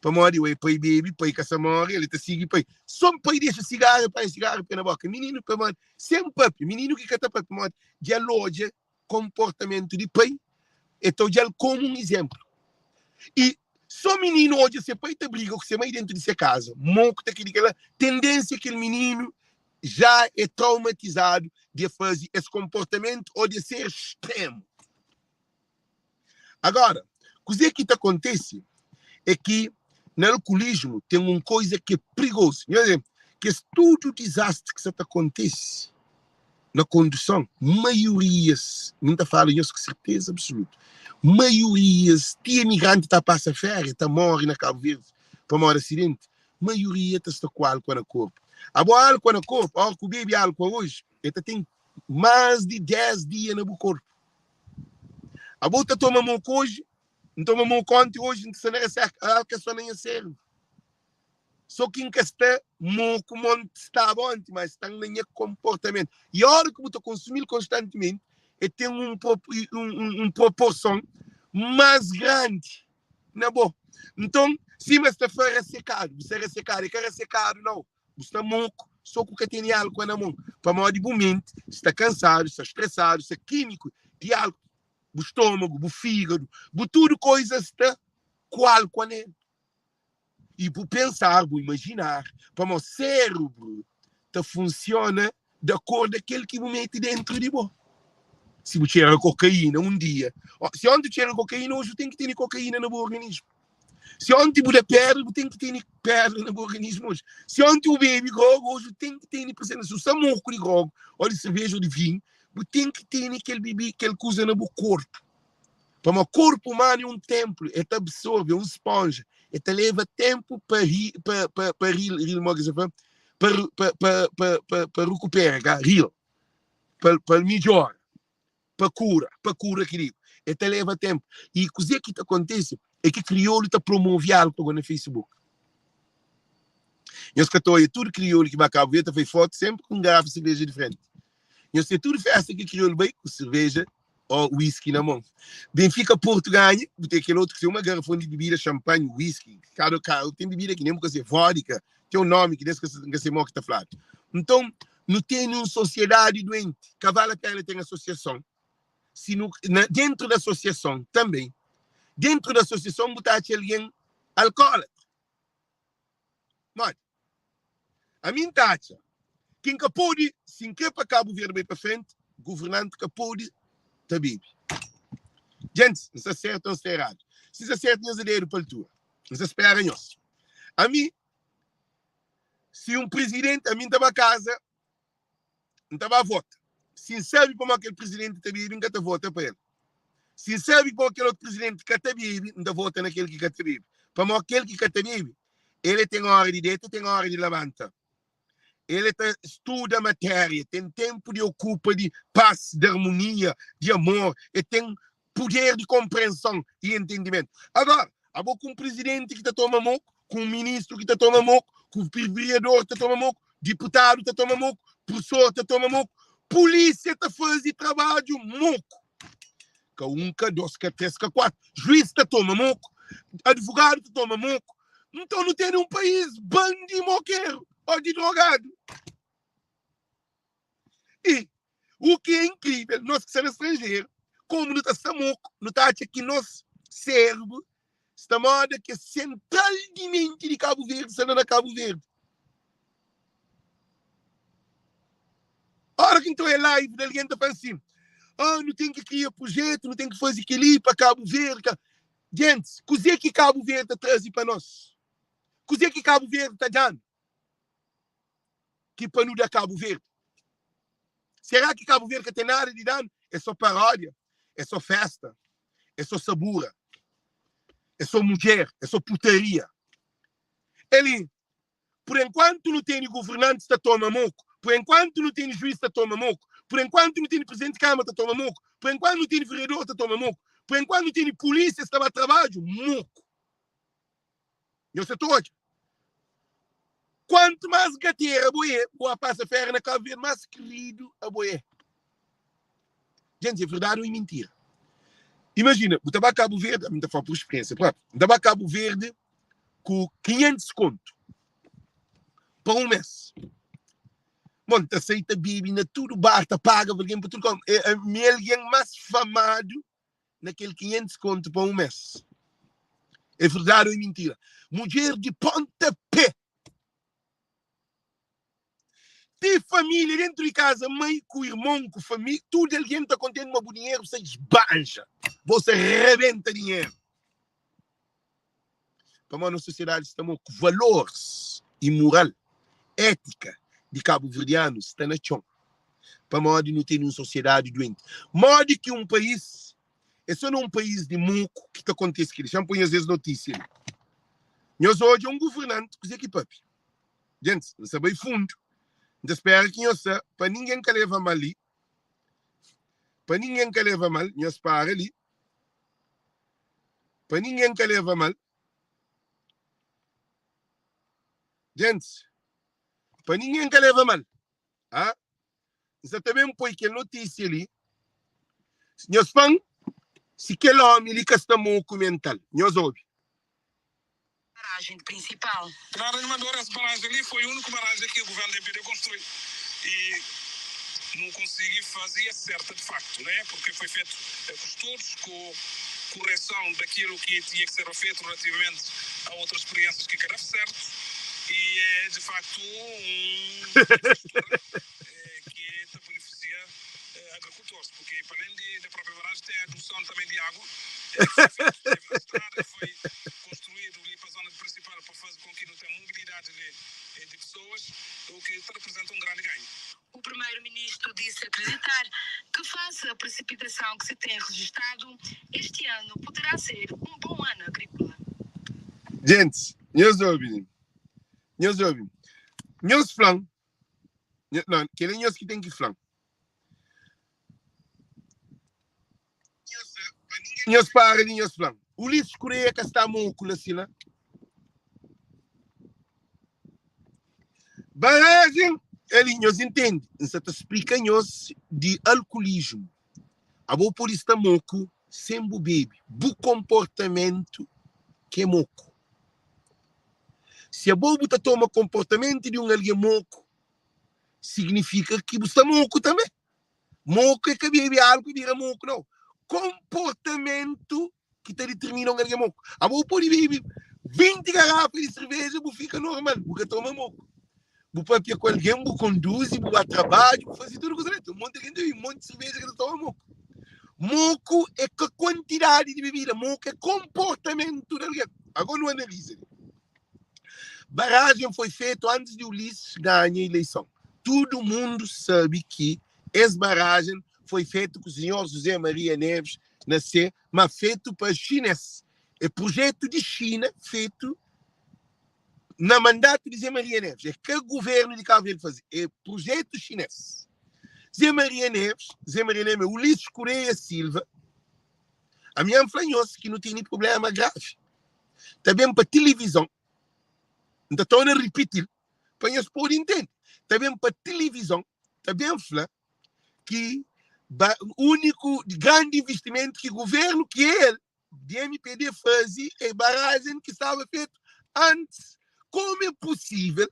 Pamodi oi pai bebe, pai ka sa more, el ta sigi pai. So pai dexa sigaru, panha sigaru poi na boka. Mininu pamodi sen papia, mininu ki ka ta papia pamodi dja el odja konportamentu di pai, el ta odja-l komu un izénplu. I so mininu odja se pai ta briga ku se mai dentu di se kaza, moku ta kidi kela, tendénsia kel mininu já é traumatizadu di e faze es konportamentu ô di e ser stremu. Agora, kuzê ki ta kontise é ki na alkulismu ten un koiza ki é prigozu. Nhos odja, kes tudu dizastri ki sa ta kontise na konduson, maiorias, mi N ta fala nhos ku serteza absolutu, maiorias, ti emigranti ta pasa féria, ta móre na Kabu Verdi pamodi asidenti, maioria ta sta ku álkua na korpu. Abo álkua na korpu, óra ku bebe álkua oji, el ta ten más di 10 dia na bu korpu. Abo ta toma moku oji, N toma moku onti, oji N ta sta na reseka, álkua é so na nha sérbru. So ki N ka sta moku mo N staba onti, mas sta na nha konportamentu. I óra ki bu ta konsumi-l konstantimenti, el ten un un proporson más grandi na bo. Nton, sima es ta fla rasekadu, bu sta rasekadu, é ka rasekadu nau, bu sta moku, so ku ka tene álkua na mon, pamodi bu menti sta kansadu, sta stresadu, sta kímiku di álkua, bu stômagu, bu fígadu, bu tudu koiza sta ku álkua nel. I bu pensar, bu imajinar, pamodi sérebru ta funsiona di akordu akel ki bu mete dentru di bo. Si bu txera kokaína un dia, si onti bu txera kokaína, oji bu ten ki tene kokaína na bu organismu. Si onti bu da pedra, bu ten ki tene pedra na bu organismu oji. Si onti bu bebe grogu, oji bu ten ki tene presenti. Si bu sta moku di grogu, ô di serveja, ô di vinhu, bu ten ki tene kel bibi, kel kuza na bu korpu. Pamodi korpu umanu é un ténplu, el ta absorve, é un sponja, el ta leba ténpu pa ri, pa, pa, pa ri, ri, mo ki se fla, pa, pa, pa, pa, pa, pa rekupera, ka heal, pa, pa midjora, pa kura, pa kura ki digo. El ta leba ténpu. I kuzê ki ta kontise é ki kriolu ta promove álkool na Facebook. Nhos ka ta oia tudu kriolu ki ba Kabu Verdi ta fai fotu sénpri ku un garafa di serveja di frenti. Nhos ten tudu fésta ki kriolu bai ku serveja. Ó whisky na mon. Benfica Porto ganha, bu ten kel otu ki se uma garrafon di bibida, champanhe, whisky, kada karu ten bibida ki nem bu ka se, vodka, ten un nomi ki des ka ka se mo ki ta fladu. Nton, nu tene un sosiedadi duenti, ka vale a pena ten asosiason si nu na dentru di asosiason tanbe, dentru di asosiason bu ta atxa algen alkólatra. Modi? Ami N ta atxa ki N ka pode, si N kre pa Kabu Verdi bai pa frenti, governanti ka pode ta bebe. Djentis, N sta sertu o N sta eradu? Si N sta sertu, nhos da dedu pa altura. N sta spera nhos. Ami, si un prizidenti, ami N ta ba kaza, N ta ba vota. Si N sabe pamodi kel prizidenti ta bebe, N ka ta vota pa el. Si N sabe pamodi kel otu prizidenti ka ta bebe, N ta vota na kel ki ka ta bebe. Pamodi kel ki ka ta bebe, el e ten óra di deta, ten óra di labanta. El e ta studa matéria, ten ténpu di okupa di pas, di armonia, di amor, e ten puder di konprenson i entendimentu. Agora, abo ku un prizidenti ki ta toma moku, ku un ministru ki ta toma moku, ku viriador ta toma moku, diputadu ta toma moku, profesor ta toma moku, pulísia ta faze trabadju moku. Ka un, ka dos, ka tres, ka kuatu. Juiz ta toma moku, advogadu ta toma moku. Nton nu tene un país bandi mokeru ô di drogadu. I u ki é inkrível, nos ki sta na stranjeru, komu nu ta sta moku, nu ta atxa ki nos sérbu sta moda ki sentral di menti di Kabu Verdi sta la na Kabu Verdi. Ora ki N ta oia live di algen ta fla asin, Ah, nu ten ki kria prujetu, nu ten ki faze kel-li pa Kabu Verdi. Gentis, kuzê ki Kabu Verdi ta traze pa nos? Kuzê ki Kabu Verdi ta da-nu? Ki pa nu da Kabu Verdi? Será ki Kabu Verdi ka ten nada di da-nu? É só paródia? É só festa? É só sabura? É só mudjer? É só putaria? Eli, por enkuantu nu tene governantis ta toma moku, por enkuantu nu tene juiz ta toma moku, por enkuantu nu tene presidenti di kama ta toma moku, por enkuantu nu tene vereador ta toma moku, por enkuantu nu tene polísias ta ba trabadju moku. Nhos sa ta odja? Kuantu más gatera bo é, bo a pasa féria na Kabu Verdi, más keridu abo é. Gente, é verdade ou é mentira? Imagina, bu ta ba Kabu Verdi, ami N ta fala por experiência própria, N ta ba Kabu Verdi ku 500 kontu pa un mês. Bom, N ta sai ta bebe na tudu bar, ta paga pa algen pa tudu kau. É, mi é algen más famadu na kel 500 kontu pa un mês. É verdade ou é mentira? Mudjer di ponta pé. Ti família dentro di casa, mãe ku irmon ku família, tudo alguém ta contente ma bu dinheiro sa esbanja. Você rebenta dinheiro. Pamodi nos sociedade sta mo ku valores e moral, ética di cabo-verdiano sta na txon. Pamodi nu tene un sociedade doente. Modi ki un país, é só na un país di muku ki ta kontise kel-li. Xa-m poi nhos es notísia li. Nhos odja un governante, kuzê ki papia? Gentis, N sta bai fundu. N ta spera ki nhos sa, pa ningen ka leva mal li. Pa ningen ka leva mal, nhos para li. Pa ningen ka leva mal. Gentis, pa ningen ka leva mal. Ah, N sa ta ben poi kel notísia li. Nhos fla-m si kel ómi li ka sta moku mental. Nhos obi. Baragem principal. Nada animador, es baragem li foi único baragem ki governo di MPD construi e nu consigui faze acerta de facto, né? Porque foi feto ku estudos, ku correção daquilo ki tinha ki serba feto relativamente a outras experiências ki ka dava certo e é de facto um infraestrutura ki ta beneficia agricultores, porque pa além de da própria baragem tem a adução também de água ki foi feto, teve na estrada ki foi construído li pa zona principal pa faze com ki nu ten mobilidade de de pessoas, o ki ta representa um grande ganho. O primeiro-ministro disse acreditar que face à precipitação que se tem registado, este ano poderá ser um bom ano agrícola. Gentis, nhos obi, nhos obi. Nhos fla-m, Não, kel é nhos ki ten ki fla-m. Nhos para di nhos fla-m. Ulisses Correia ka sta moku la si la? Baragem, ali nhos intende. N sa ta splika nhos di alkulismu. Abo pode sta moku sen bu bebe. Bu konportamentu ki é moku. Si abo bu ta toma konportamentu di un algen moku, signifika ki bu sta moku tanbe. Moku é ka bebe álku i bira moku, nau. Konportamentu ki ta ditirmina un algen moku. Abo bu pode bebe 20 garafa di serveja, bu fika normal, bu ka toma moku. Bu papia ku algen, bu konduzi, bu ba trabadju, bu faze tudu kuza dretu. Un monti algen ta bebe un monti serveja ka ta toma moku. Moku é ka kuantidadi di bebida, moku é konportamentu di algen. Agora nu analiza li. Barajen foi fetu antis di Ulisses ganha ileison. Tudu mundu sabe ki es barajen foi fetu ku sinhor José Maria Neves na se ma fetu pa xines. É projetu di Xina fetu na mandatu di Zé Maria Neves. É ka guvernu di Cabo Verde faze, é projetu xines. Zé Maria Neves, Zé Maria Neves, Ulisses Correia Silva, ami N fla nhos ki nu tene problema gravi. Ta ben pa tilivizon, N ta torna ripiti-l pa nhos pode intende. Ta ben pa tilivizon, ta ben fla ki ba úniku grandi investimentu ki guvernu ki el di MPD faze é barajen ki staba fetu antis. Komu é pusível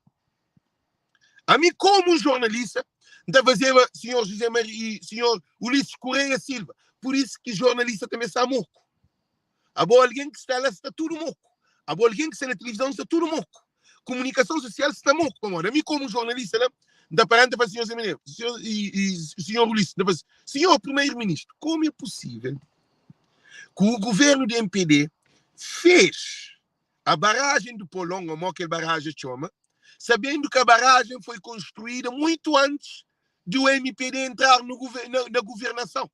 ami komu un jornalista N ta fazeba sinhor José Maria, sinhor Ulisses Correia Silva, pur isu ki jornalista tanbe sta moku. Abo algen ki sta la sta tudu moku. Abo algen ki sta na tilivizon sta tudu moku. Komunikason sosial sta moku. Pamodi ami komu jornalista la, N ta para N ta fla sinhor Zé Mineru, sinhor i i sinhor Ulisses, N ta fla si, sinhor primeiro ministru, komu é pusível ku o guvernu di MPD fez a barragem do Polon, ou mo kel barragem txoma, sabendo que a barragem foi construída muito antes de o MPD entrar no na, na governação?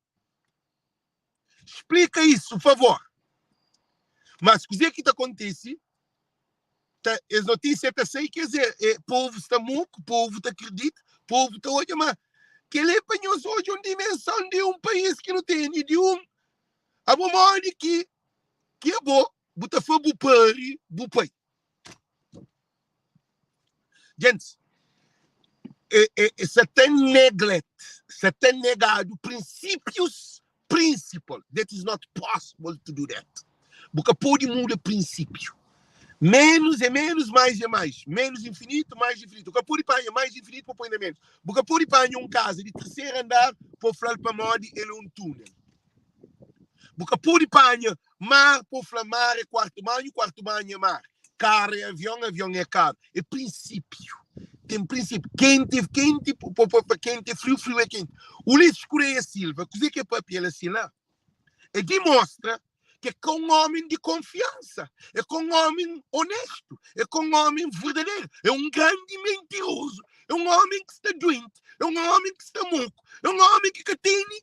Splika isu, favor. Mas kuzê ki ta kontise? Ta, es notísia ta sai, quer dizer, é, povu sta moku, povu ta kridita, povu ta odja, ma kel-li é pa nhos odja un dimensão di un país ki nu tene, di un. Abo modi ki ki abo bu ta fla bu pari bu pai? Gentis, e, e, e sa ta neglect, sa ta negadu prinsípius principle. That is not possible to do that. Bu ka pode muda prinsípiu. Menos é menos, mais é mais. Menos infinito, mais infinito. Bu ka pode panha mais infinito pa poi na menos. Bu ka pode panha un kaza di terseru andar pa fla-l pamodi el é un túnel. Bu ka pode panha mar pa fla mar é kuartu banhu, kuartu banhu é mar. Karu é avion, avion é karu. É prinsípiu. Ten prinsípiu. Kenti é kenti, pa kenti é friu, friu é kenti. Ulisses Correia Silva, kuzê ki é papia el asin la? É dimostra ki é ka un ómi di konfiansa, é ka un ómi onéstu, é ka un ómi verdaderu, é un grandi mentirozu, é un ómi ki sta duenti, é un ómi ki sta moku, é un ómi ki ka tene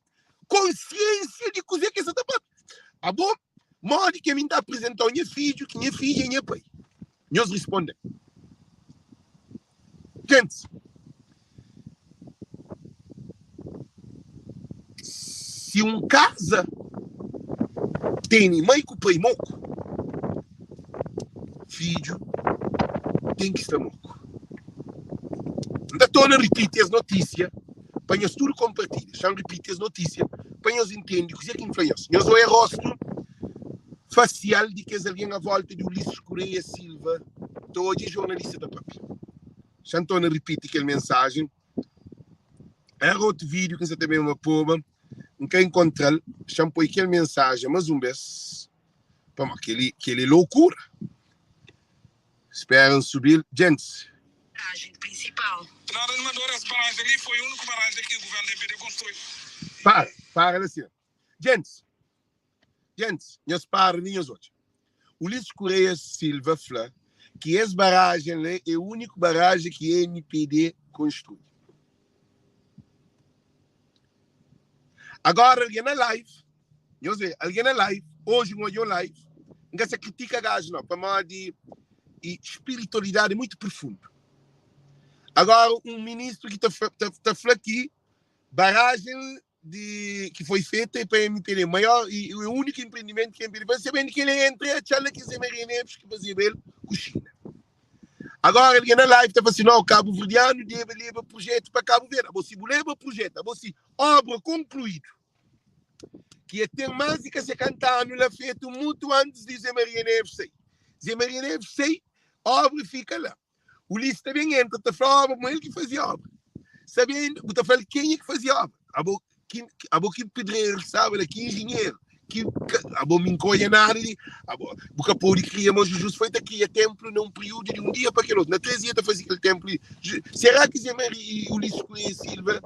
konsiensia di kuzê ki el sta ta papia. Abo, modi ki ami N ta aprizenta-u nha fidju, ki nha fidju é nha pai? Nhos risponde-m. Gentis, si un kaza tene mai ku pai moku, fidju ten ki sta moku. N ta torna ripiti es notisia pa nhos tudu konpartilha. Xa-m ripiti es notisia pa nhos intende kuzê ki N fla nhos. Nhos oia rostu fasial di kes algen a volta di Ulisses Correia Silva ta odja jornalista ta papia. Xa-m torna ripiti kel mensajen. Era otu vídiu ki N sa ta ben poba, N ka inkontra-l. Xa-m poi kel mensajen más un bês, pamodi kel-li kel-li é lokura. Spera N subi-l. Djentis. Barragem principal. Nada di mandor, es barragem li foi uniku barragem ki guvernu di MPD konstrui. Para, para la sina. Djentis, djentis, nhos para li nhos odja. Ulisses Correia Silva fla ki es barragem la é uniku barragem ki MPD konstrui. Agora algen na live, nhos vê, algen na live, hoje n odja un live, n ka sa kritika gajo não, pamodi e spiritualidade é muito profundo. Agora um ministro ki ta, ta, ta fla ki barragem di ki foi feita é pa MPD, maior e o único empreendimento que MPD faz, sabendo que ele entra e atxal ki Zé Maria Neves ki fazia ele ku China. Agora algen na live ta fla assim, não, Cabo Verdeano debe leba projeto pa Cabo Verde. Abo si bu leba projeto, abo si obra concluído. Ki e ten más di ka 50 anu la fetu mutu antis di Zé Maria Neves sai. Zé Maria Neves sai, obra fika la. Ulisses ta ben entra ta fla obra ma el ki faze obra. Sabendu, bu ta fla-l kenha ki faze obra. Abo ki, abo ki pedreru ki staba la, ki injinheru, ki ka, abo mi nka odja nada di, abo bu ka pode kria ma Jujus foi ta kria tenplu na un periudu di un dia pa kel otu. Na 3 dia ta faze kel tenplu li. Será ki Zé Maria i Ulisses Correia Silva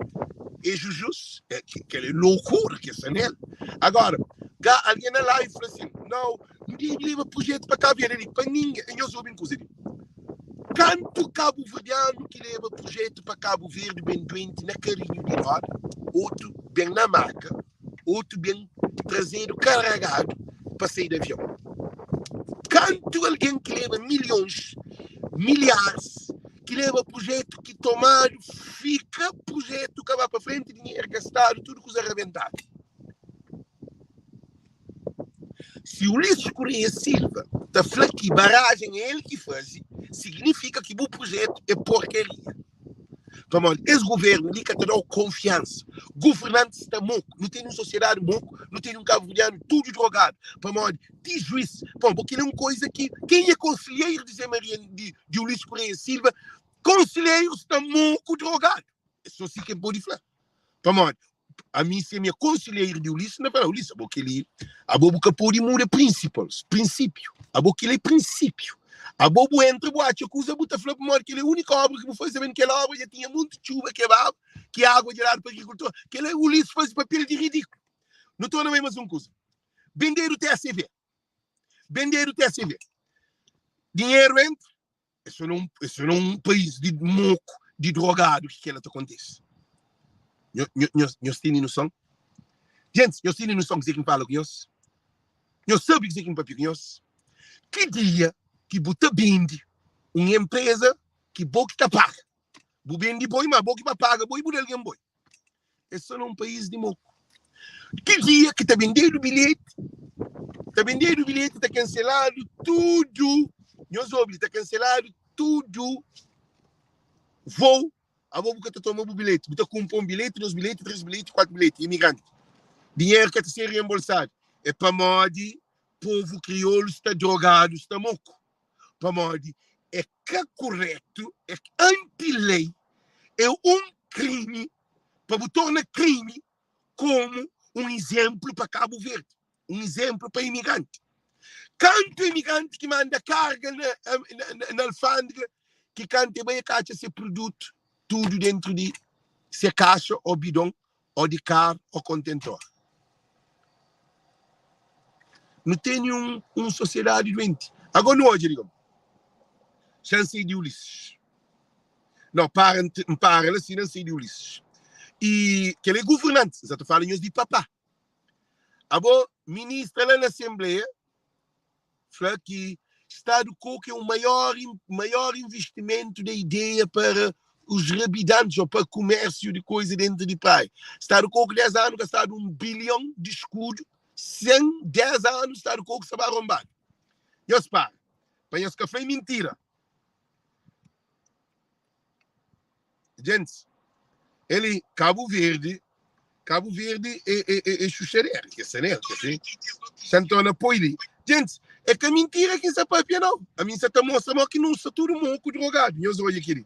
é Jujus? É, kel é loucura ki sta nel. Agora, ka algen na live fla assim, não, nu debe leba projeto pa Cabo Verde ali, pa ninguém. Nhos obi un kuza li. Kantu kabuverdianu ki leba projeto pa Cabo Verde ben duenti na karinhu di roda, otu ben na maka, otu ben trazedu karagadu pa sai di avion. Kantu algen ki leba milhons, milharis, ki leba projetu ki tomadu, fika projetu ka ba pa frenti, dinheru gastadu, tudu kuza rabentadu. Si Ulisses Correia Silva ta fla ki barajen é el ki faze, signifika ki bu projetu é porkaria. Pamodi es governu li ka ta da-u konfiansa. Governantis sta moku. Nu tene un sosiedadi moku, nu tene un kabuverdianu tudu drogadu. Pamodi ti juiz, pon, bo kel é un koiza ki ken é konselheiru di Zé Maria di, di Ulisses Correia Silva, konselheiru sta moku drogadu. É só si ke N pode fla. Pamodi ami si ami é konselheiru di Ulisses, N ta fla, Ulisses, abo kel-li, abo bu ka pode muda prinsipals, prinsípiu. Abo kel-li é prinsípiu. Abo bu entra bu atxa kuza bu ta fla pamodi kel-li é únika obra ki bu faze, sabendu kel obra dja tinha monti txuba kebaba, ki água dja dadu pa agrikultor. Kel-li Ulisses faze papel di ridíkulu. Nu torna bai mas un kuza. Bendedu TSV. Bendedu TSV. Dinheru entra, É só num, é só num país de moco, de drogado que kel-la ta kontise. Nhos tene noson? Gentis, nhos tene noson kuzê ki N fala ku nhos? Nhos sabe kuzê ki N papia ku nhos? Ki dia ki bu ta bende un enpreza ki bo ki ta paga? Bu bende boi, ma bo ki pa paga boi, bu da algen boi. É só num país di moku. Ki dia ki ta bendedu bilheti, ta bendedu bilheti, ta kanseladu tudu, nhos obi, ta kanseladu tudu voo, abo bu ka ta toma bu bilheti, bu ta kunpra un bilheti, dos bilheti, tres bilheti, kuatu bilheti, imigranti. Dinheru ka ta ser reembolsadu. É pamodi povu kriolu sta drogadu, sta moku. Pamodi é ka kuretu, é anti-lei, é un krimi pa bu torna krimi komu un izénplu pa Kabu Verdi, un izénplu pa imigranti. Kantu imigranti ki manda karga na, na, na alfândega ki kantu e bai e ka atxa se produtu tudu dentru di se kaxa ô bidon ô di karu ô kontentor. Nu tene un, un sosiedadi duenti. Agora nu odja, digam, xanse di Ulisses. Não, para, N para la si, N sai di Ulisses. E kel é governanti, N sa ta fala nhos di papá. Abo, ministra la na Assembleia, fla ki Estado Coco é o maior, maior investimento da ideia para os rabidantes ou para comércio de coisa dentro de praia. Estado Coco, 10 anos, gastado 1 bilhão de escudo, sem 10 anos, Estado Coco estava arrombado. Nhos para, pa nhos ka fla é mentira. Gents, ele Cabo Verde, Cabo Verde é, é, é, é xuxadeira, que é saneira, que é assim. Santona põe ali. Gente, é que mentira que essa papia não. A mim só tá mostra mal que não está tudo moco drogado. Nhos olha aqui.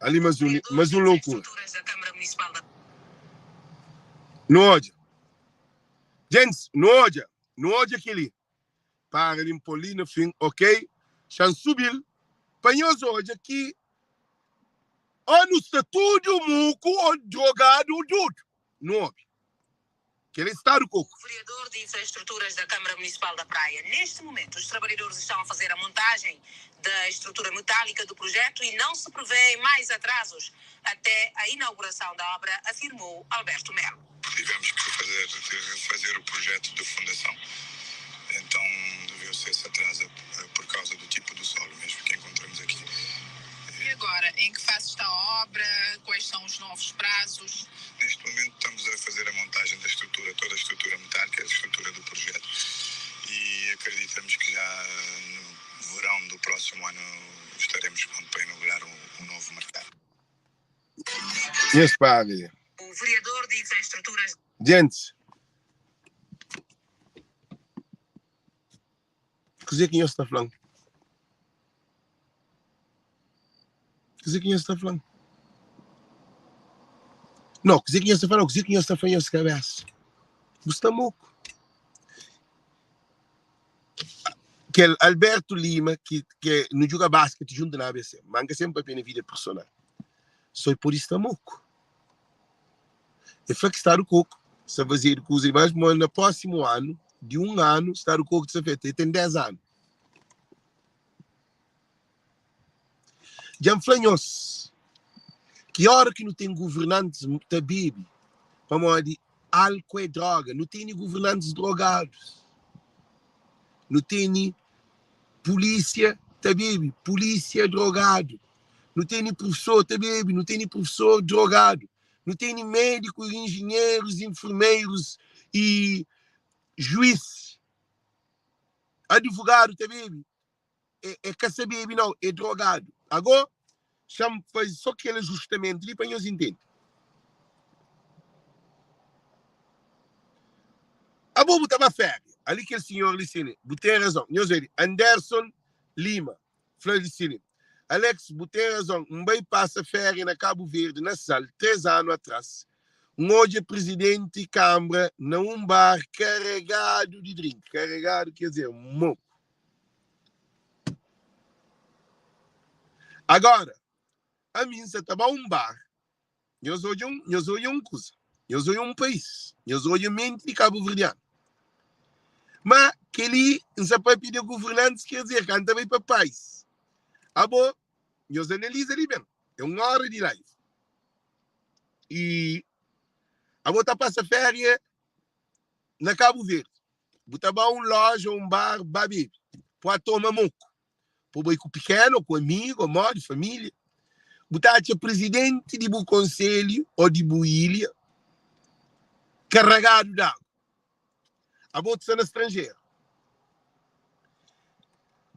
Ali mais um, mais um loucura. Não olha. Gente, não olha. Não olha aquele. Para di N pô li na fin, ok. Xa N subi-l pa nhos odja ki ô nu sta tudu muku ô drogadu ô dudu. Nu obi kel é stadu koku. Vereador de Infraestruturas da Câmara Municipal da Praia. Neste momento, os trabalhadores estão a fazer a montagem da estrutura metálica do projeto e não se prevêem mais atrasos até a inauguração da obra, afirmou Alberto Melo. Tivemos que fazer, refazer o projeto de fundação, então deveu-se esse atraso por causa do tipo do solo mesmo que encontramos aqui. E agora, em que fase está a obra? Quais são os novos prazos? Neste momento estamos a fazer a montagem da estrutura, toda a estrutura metálica, a estrutura do projeto, e acreditamos que já no verão do próximo ano estaremos pronto para inaugurar o, o novo mercado. Nhos para li. O vereador de infraestruturas. Djentis, kuzê ki nhos ta fla-m? Kuzê ki nhos ta fla-m? Não, kuzê ki nhos ta fla? Não, kuzê ki nhos ta fla nhos kabesa? Bu sta moku. Kel Alberto Lima ki ke nu djuga basket juntu na ABC, ma N ka sempre papia na vida personal. So e pode sta moku. E fla ki stadu koku sta fazedu kuza dimax, ma na prósimu anu, di un anu, stadu koku ta sta fetu. E ten 10 anu. Dja N fla nhos ki ora ki nu ten guvernantis ta bebe pamodi álku é droga. Nu tene guvernantis drogadus. Nu tene pulísia ta bebe, pulísia drogadu. Nu tene prufesor ta bebe, nu tene prufesor drogadu. Nu tene médiku, injinherus, infermerus i juís, advogadu ta bebe. É ka sa bebe nau, é drogadu. Ago, xa-m faze so kel ajustamentu li pa nhos intende. Abo bu ta ba féria. Ali kel sinhor li sini, bu ten razon. Nhos obi, Anderson Lima fla li sini, Alex, bu ten razon. N bai pasa féria na Kabu Verdi, na Sal, 3 anu atras. N odja prizidenti kanbra na un bar karegadu di drink. Karegadu ker dizer moku. Agora, ami N sa ta ba un bar, nhos odja un, nhos odja un kuza, nhos odja un país, nhos odja menti di kabuverdianu. Ma kel-li N sa papia di guvernantis, ker dizer ka N ta bai pa pais. Abo, nhos analiza li ben, é un óra di live. I abo ta pasa féria na Kabu Verdi. Bu ta ba un loja ou un bar ba bebe, pua toma moku, po bai ku pikenu ou ku amigu ou modi, familia. Bu ta atxa prizidenti di bu konselhu ou di bu ilha karagadu di agu. Abo tu sta na stranjeru.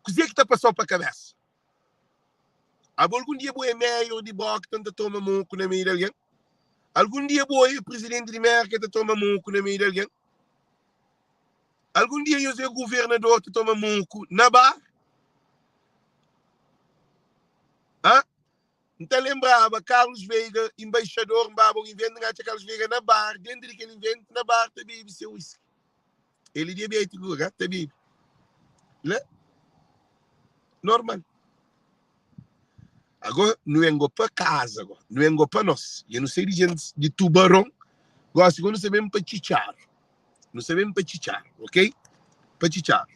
Kuze ki ta pasau pa kabesa? Abo algun dia bu é mayor di Brockton ta toma moku na meiu di algen? Algun dia bu oia prizidenti di Merka ta toma moku na meiu di algen? Algun dia nhos vê governador ta toma moku na bar? Hã? N ta lenbraba Carlos Veiga, embaixador, N baba un invento, N atxa Carlos Veiga na bar, dentro di kel invento, na bar ta bebe se whisky. El é diabétiku, ka ta bebe. La, normal. Agora, nu engo pa kaza agora, nu engo pa nos. E nu sai di gente di Tubaron, gosi agora nu sa ben pa Txitxaru. Nu sa ben pa Txitxaru, ok? Pa Txitxaru.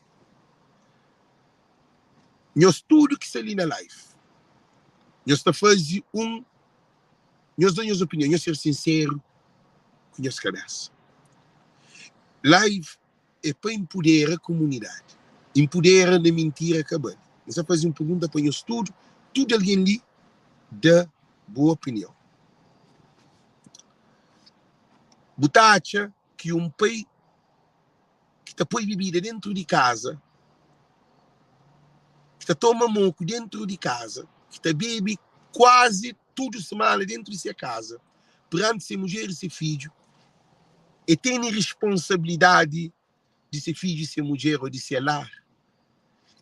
Nhos tudu ki sta li na live, nhos ta faze un, nhos da nhos opinion, nhos ser sinseru ku nhos kabesa. Live é pa inpudera kumunidadi. Inpudera na mintira ka bali. N sta faze un pergunta pa nhos tudu, tudu algen li da bu opinion. Bu ta atxa ki un pai ki ta poi bibida dentru di kaza, ki ta toma moku dentru di kaza, ki ta bebe kuazi tudu semana dentru di se kaza, peranti se mudjer i se fidju, e tene responsabilidadi di se fidju i se mudjer o di se lar,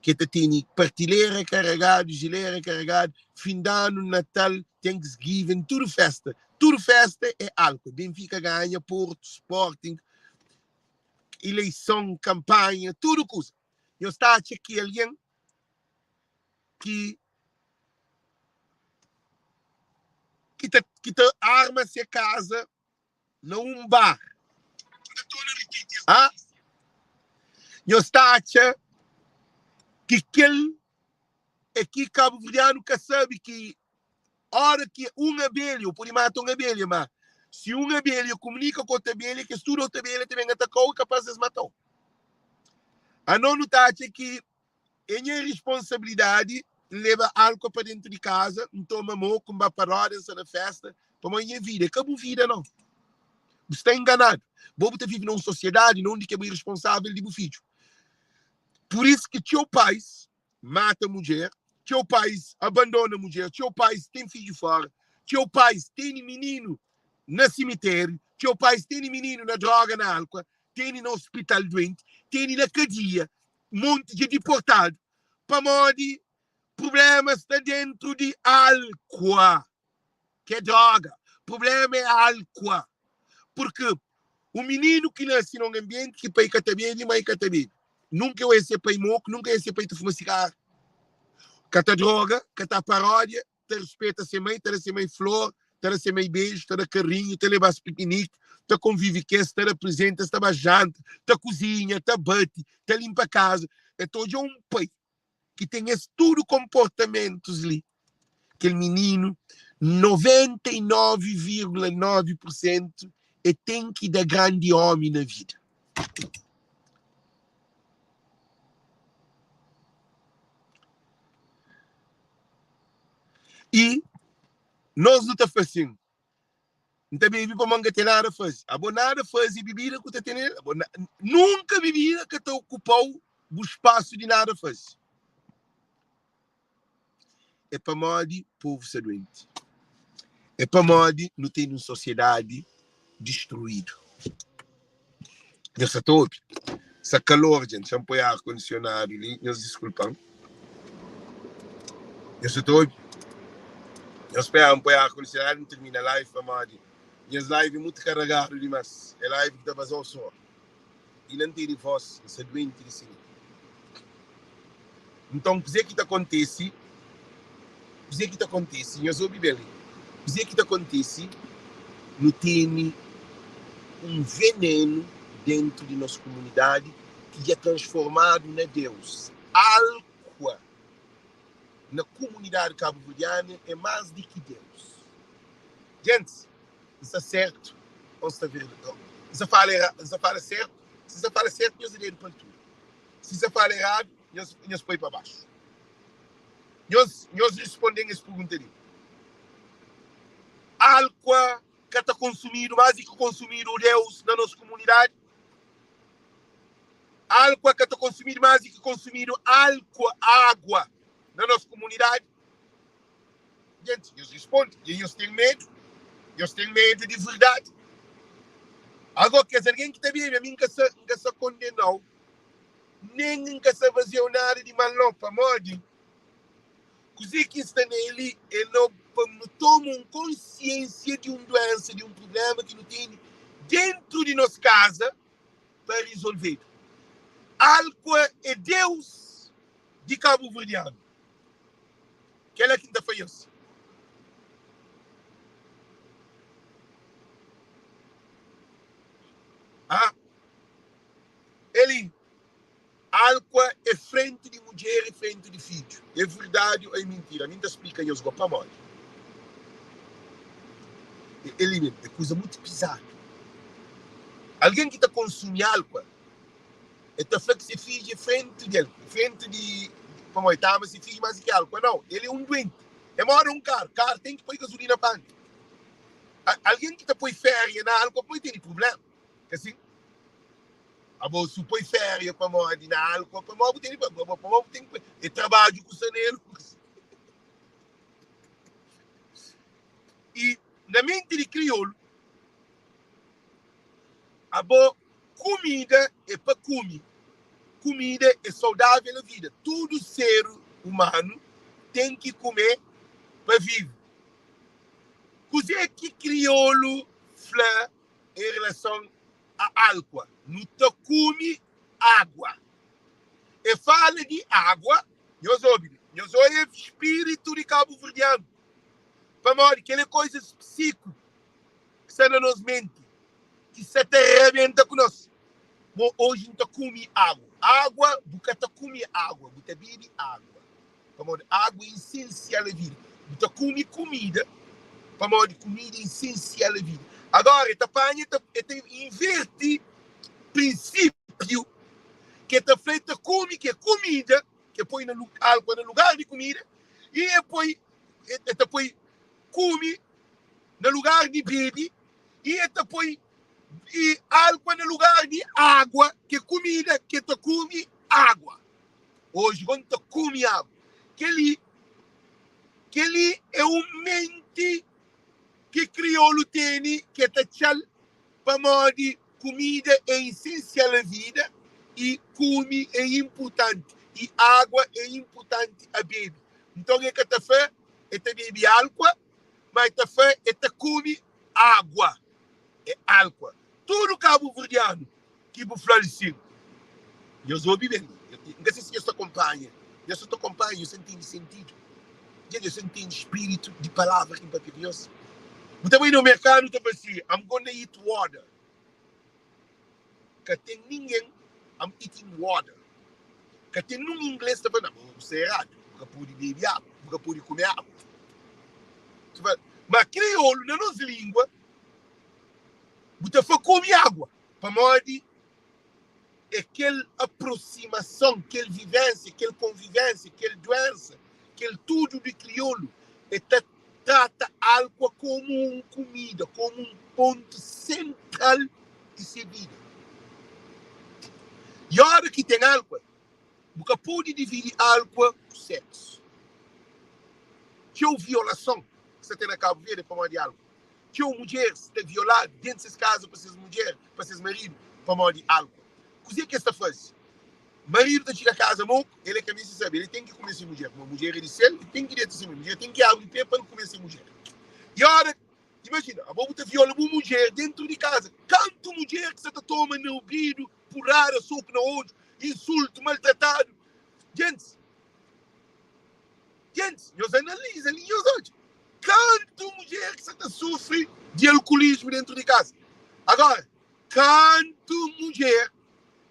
ki e ta tene partilera karegadu, jilera karegadu, fin di anu, Natal, Thanksgiving, tudu festa, tudu festa é álkol, Benfica ganha, Porto, Sporting, ileison, kanpanha, tudu kuza. Nhos ta atxa ki algen ki ki ta ki ta arma se kaza na un bar, ah, nhos ta atxa ki kel é ki kabuverdianu ka sabe ki Ora ki un abelha, bu pode mata un abelha, má si un abelha kumunika ku otu abelha, kes tudu otu abelha ta ben ataka-u i kapás di es mata-u. Anos nu ta atxa ki é nha responsabilidadi N leba álkol pa déntu di kaza, N toma moku, N ba pa róda, N sta na fésta, pamodi é nha vida. É ka bu vida, nau. Bu sta enganadu. Bo bu ta vive na un sosiedadi na undi ki é bu irresponsável di bu fidju. Pur isu ki txeu pais mata mudjer, txeu pais abandona mudjer, txeu pais ten fidju fora. Txeu pais tene mininu na simitériu, txeu pais tene mininu na droga na álkua, tene na ospital duenti, tene na kadia, monti dja diportadu pamodi prubléma sta déntu di álkua, ki é droga. Prubléma é álkua, purki un mininu ki nase na un anbienti ki pai ka ta bebe, mai ka ta bebe, nunka el oja se pai moku, nunka el oja se pai ta fuma sigaru, ka ta droga, ka ta paródia, ta rispeta se mai, ta da se mai flor, ta da se mai beju, ta da karinhu, ta leba-s pikiniki, ta konvive ku es, ta da prezenti, es ta ba janta, ta kuzinha, ta bati, ta linpa kaza. El ta odja un pai ki ten es tudu konportamentus li, kel mininu 99,9 pur sentu el ten ki da grandi ómi na vida. I nos nu ta fla sin, N ta bebe pamodi N ka ten nada faze. Abo nada faze bibida ku ta tene abo na, nunka bibida ka ta okupa-u bu spasu di nada faze. É pamodi povu sta duenti. É pamodi nu tene un sosiedadi distruídu. Nhos sa ta obi? Sta kalor, djent. Xa-m poi ar kondisionadu li. Nhos diskulpa-m. Nhos sa ta obi? Nhos spera N poi ar kondisionadu N tirmina live pamodi nhas live é mutu karagadu dimas. É live ki ta baza-u suor. I na N tene vós, N sta duenti di si li. Nton, kuzê ki ta kontise? Kuzê ki ta kontise? Nhos obi ben li. Kuzê ki ta kontise? Nu tene un venenu déntu di nos kumunidadi ki dja transformadu na Deus. Alkua na kumunidadi kabuverdianu é más di ki Deus. Gentis, N sta sértu ô N sta verdadi? N sta fala era, N sta fala sértu? Si N sta fala sértu, nhos da dedu pa altura. Si N sta fala eradu, nhos, nhos poi pa baxu. Nhos, nhos responde-m es pergunta li. Alkua ka ta konsumidu más di ki konsumidu Deus na nos kumunidadi? Alkua ka ta konsumidu más di ki konsumidu alkua, agua, na nos kumunidadi? Gente, nhos responde. E nhos ten medu? Nhos ten medu di verdadi? Agó, kes algen ki ta bebe, ami N ka sa, N ka sa kondena-u, nen N ka sa faze-u nada di mal, nau. Pamodi kuzê ki N sta na el li é no pa nu toma un konsiensia di un duénsa, di un prubléma ki nu tene déntu di nos kaza pa rizolvedu. Alkua é Deus di kabuverdianu. Kela ki N ta fla nhos. Ah, Eli, alkua é frenti di mudjer e frenti di fidju. É verdadi ô é mintira? Ami N ta splika nhos go pamodi. Eli mesmu, é kuza mutu pizadu. Algen ki ta konsumi alkua, El ta fla ki se fidju é frenti di el, frenti di pamodi el ta ama se fidju más di ki alkua. Nau, el é un duenti. É moda un karu, karu ten ki poi gazulina pa anda. Algen ki ta poi féria na alkua pode tene prubléma, ka sin? Abo si bu poi féria pamodi na alkua, pamodi bu tene pamodi bu ten ki poi. É trabadju ku sta na el. I na menti di kriolu, Abo kumida é pa kumi, kumida é saudável na vida. Tudu ser umanu ten ki kume pa vive. Kuzê ki kriolu fla en relason a alkua? Nu ta kumi agua. E fala di agua, nhos obi li, nhos oia spiritu di kabuverdianu, pamodi kel é koizas psiku. ki sta na nos menti ki sa ta rabenta ku nos. Mo oji N ta kumi agu. Agua, bu ka ta kumi agua, bu ta bebe agua. Pamodi agua é isensial na vida. Bu ta kumi kumida pamodi kumida é isensial na vida. Agora, e ta panha, e ta inverti prinsipiu ki e ta fla e ta kumi ki é kumida, ki e poi na agua na lugar di kumida, i e poi, e ta poi kumi na lugar di bebe i e ta poi i alkua na lugar di agua, ki é kumida ki e ta kume agua. Oji go N ta kume agua. Kel-li, kel-li é un menti. Ki kriolu tene ke ta txa-l pamodi kumida é isensial a vida i kume é inpurtanti i agua é inpurtanti a bebe. Nton e ka ta fla e ta bebe alkua ma e ta fla e ta kume agua é alkua. Tudu kabuverdianu ki bu fla-l sin. Nhos obi ben, N ka sai si nhos ta konpanha, nhos sa ta konpanha, nhos ta ntende sentidu? Dja nhos ta ntende spiritu di palavra ki N papia ku nhos? Bu ta bai na un merkadu, bu ta fla si, I'm gonna eat water. Ka ten ningen, I'm eating water. Ka ten nun ingles ta fla, na, bu sta eradu, bu ka pode bebe agu, bu ka pode kume agu. Ma kriolu, na nos lingua, bu ta fla kume agua. Pamodi é kel aprosimason, kel vivénsia, kel konvivénsia, kel duénsa, kel tudu di kriolu, e ta trata alkua komu un kumida, komu un pontu sentral di se vida. I óra ki ten alkua, bu ka pode dividi alkua ku séksu. Txeu violason ki sta ten na Kabu Verdi é pamodi alkua. Txeu mudjeris ta violadu déntu ses kaza pa ses mudjer, pa ses maridu, pamodi álkol. Kuzê ki es ta faze? Maridu ta txiga kaza moku, el é ka meste sabe, el ten ki kume se mudjer, pamodi mudjer é di sel, el ten ki deta se mudjer, mudjer ten ki abri pé pa el kume se mudjer. I óra, imajina, abo bu ta viola bu mudjer déntu di kaza, kantu mudjer ki sa ta toma na obidu, purada, soku na odju, insultu, maltratadu? Gentis, Gentis, nhos analiza li, nhos odja kantu mudjer ki sa ta sufri di alkulismu dentu di kaza. Agora, kantu mudjer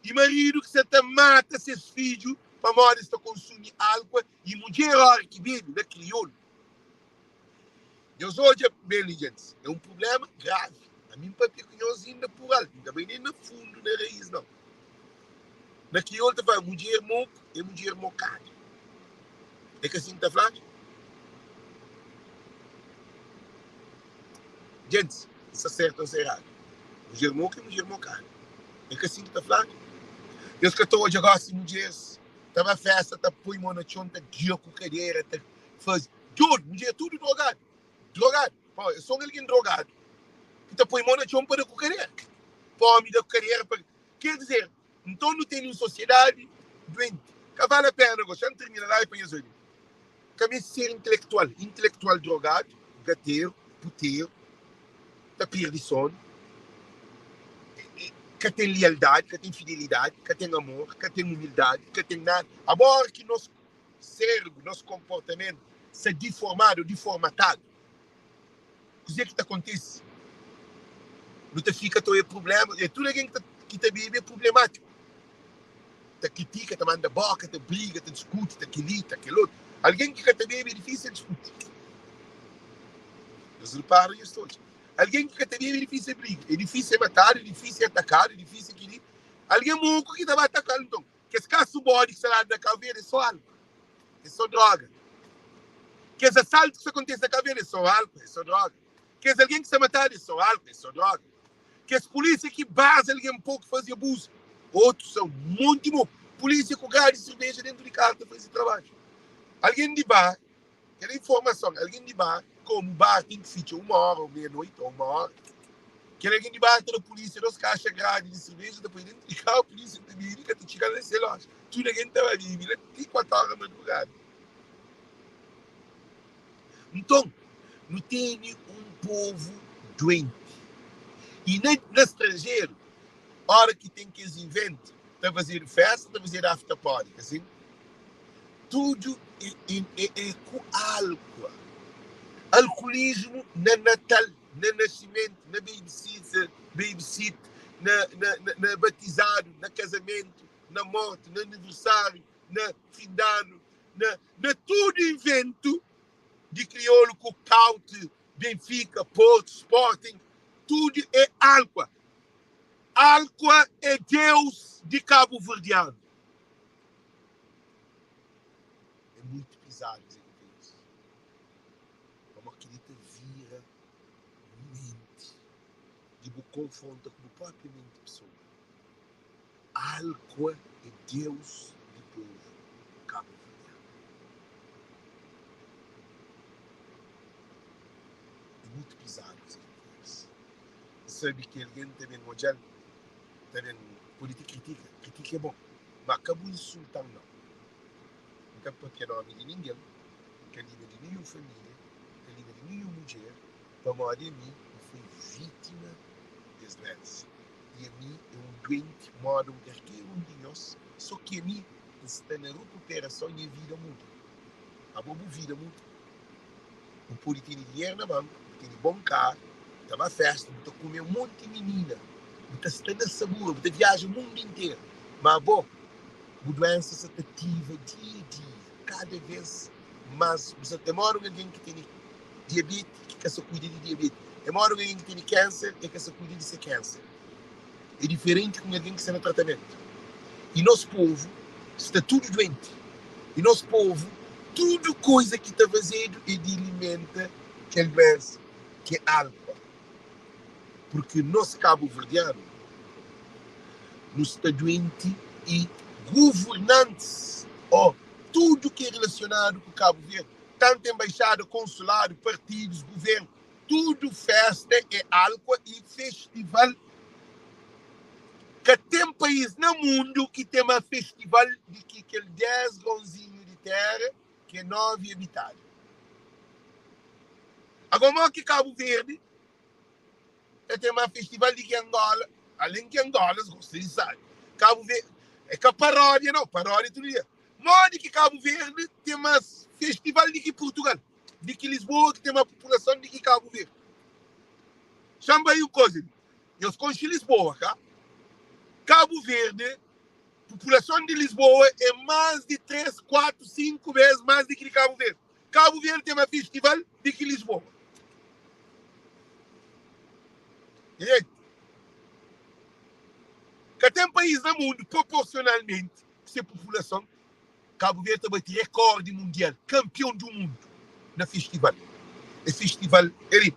i maridu ki sa ta mata ses fidju pamodi es ta konsumi álkua i mudjer ora ki bebe na kriolu. Nhos odja ben li, gentis, é un prubléma gravi. Ami N papia ku nhos inda pur altu, N ka bai nen na fundu, na raís, nau. Na kriolu ta fla mudjer moku é mudjer mokadu. É ka sin ki ta fladu? Gentis, N sta sertu ô N sta eradu? Mudjer moku é mudjer mokadu. É ka sin ki ta fladu? Nhos ka ta odja gosi mudjeris ta ba festa, ta poi mo na txon, ta gia ku kadera, ta faze Tudu, mudjer tudu drogadu, drogadu. Pô, é só un algen drogadu ki ta poi mô na txon pa da ku kadera. Pa ómi da ku kadera pa. Ker dizer, nton nu tene un sosiedadi duenti. Ka vale a pena gosi. Xa-m tirmina la i pa nhos obi. Ka meste ser intelektual. Intelektual drogadu, gateru, puteru, ta perde sonu, ka ten lialdadi, ka ten fidelidadi, ka ten amor, ka ten umildadi, ka ten nada. Abo óra ki nos Sérbru, nos konportamentu sta diformadu ô diformatadu. Kuzê ki ta kontise? Nu ta fika ta oia prublémas. É tudu algen ki ta bebe é prublemátiku. Ta kritika, ta manda bóka, ta briga, ta diskuti, ta kel-li, ta kel otu. Algen ki ka ta bebe é difísil diskuti. Nhos repara nhos ta odja. Algen ki ka ta bebe é difísil briga, é difísil matadu, é difísil atakadu, é difísil kel-li. Algen moku ki ta ba ataka-l nton. Kes kasu bodi ki sta la na Cabo Verde é só álcool, é só droga. Kes asaltu ki sta kontise na Cabo Verde é só álcool, é só droga. Kes algen ki sta matadu é só álcool, é só droga. Kes polísia ki baza algen poku faze abuzu, otus são monti moku. Polísia ku gradi cerveja dentu di karu ta faze trabadju. Algen di bar, kel informason, algen di bar, komu bar ten ki fitxa uma ora ou meia noite ou uma ora, kel algen di bar ta da polísia dos kaxa grandi di cerveja, ta poi dentu di karu, polísia ta bebe, ka ta txiga la se loja. Tudu algen ta ba bebe la ti 4 ora madrugada. Nton, nu tene un povu duenti. I na, na stranjeru, ora ki ten kes iventu, ta fazedu festa, ta fazedu after party, ka sin? Tudu é, é, é ku álkua. Alkulismu na Natal, na nasimentu, na babysitter, babysit, na, na, na, na batizadu, na kazamentu, na morti, na aniversáriu, na fin di anu, na, na tudu iventu di kriolu ku Caute, Benfica, Porto, Sporting, tudu é álkua. Álkua é Deus di kabuverdianu. É muitu pizadu kuzê ki N fla nhos. Pamodi kel-li ta vira menti di bu konfronta ku bu própi menti pesoa. Álkua é Deus di povu kabuverdianu. É muitu pizadu. sabe ki algen ta ben odja-l, ta ben pode ti kritika. Kritika é bon, má ka bu insulta-m nau. N ka pâpia nómi di ningen, N ka liga di ninhun família, N ka liga di ninhun mudjer, pamodi ami N foi vítima des duénsa. I ami é un duenti móda un karker un di nhos, sô ki ami N sta na rukuperason, nha vida muda. Abo bu vida muda? Bu pode tene dinheru na banku, bu tene bon karu, bu ta ba fésta, bu ta kume un monti minina, bu ta sta na sabura, bu ta viaja mundu interu. Má abo, bu duénsa sa ta ativa dia-dia, kada vês más. Bu sa ta móda un algen ki tene diabeti ki ka sa kuida di diabeti. É móda un algen ki tene kénser e ka sa kuida di se kénser. É diferenti ku un algen ki sta na tratamentu. I nos povu sta tudu duenti. I nos povu, tudu koiza ki ta fazedu é di alimenta kel duensa ki é álkol. Purki nos kabuverdianu nu sta duenti i guvernantis ô tudu ki é rilasionadu ku Kabu Verdi, tantu enbaixada, konsuladu, partidus, guvernu, Tudu festa é álkua i festival. Ka ten país na mundu ki ten más festival di ki kel 10 grãuzinhu di téra ki é 9 abitadu. Agora, mó ki Kabu Verdi ta ten más festival di ki Angola, alén ki Angola es gosta di sabi. Kabu Verdi é ka paródia nau, paródia tudu dia. Modi ki Kabu Verdi ten más festival di ki Purtugal? Di ki Lisboa ki ten más populason di ki Kabu Verdi. Xa-m bai un koza li. Nhos konxe Lisboa, ka? Kabu Verdi, populason di Lisboa é más di 3, 4, 5 bês más di ki di Kabu Verdi. Kabu Verdi ten más festival di ki Lisboa. Direito. Ka ten país na mundu, proporsionalmenti, ku se populason, Kabu Verdi ta bati rekórdi mundial, kanpion du mundu na festival. É festival é li,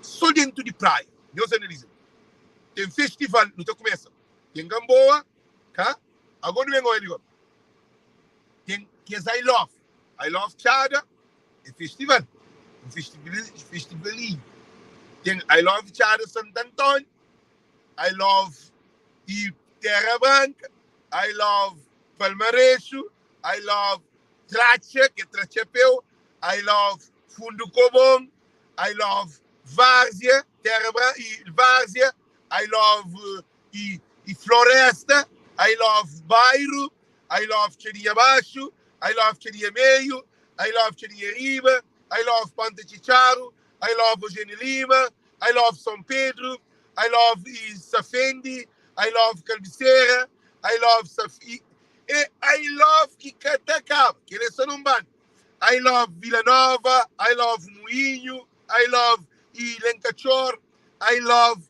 sô dentu di praia. Nhos analiza li. Ten festival, nu ta kumesa, ten Gamboa, ka? Agó nu ben odja li gó. Ten kes I love, I love Txada, é festival, un festivalinhu. Ten I love Txada Santu Antóniu, I love e Terra Branca, I love Palmarexo, I love Tratxa, que é Tratxapeu, I love Fundo Cobom, I love Várzea, Terra Branca e Várzea, I love e, e Floresta, I love Bairro, I love Txadinha Baixo, I love Txadinha Meio, I love Txadinha Riba, I love Ponta Txitxaru, I love Eugênio Lima, I love São Pedro, I love e Safendi, I love Calbiceira, I love Safi, e I love ki ka ta kaba, kel é só num banda. I love Vila Nova, I love Moinho, I love e Lencachor, I love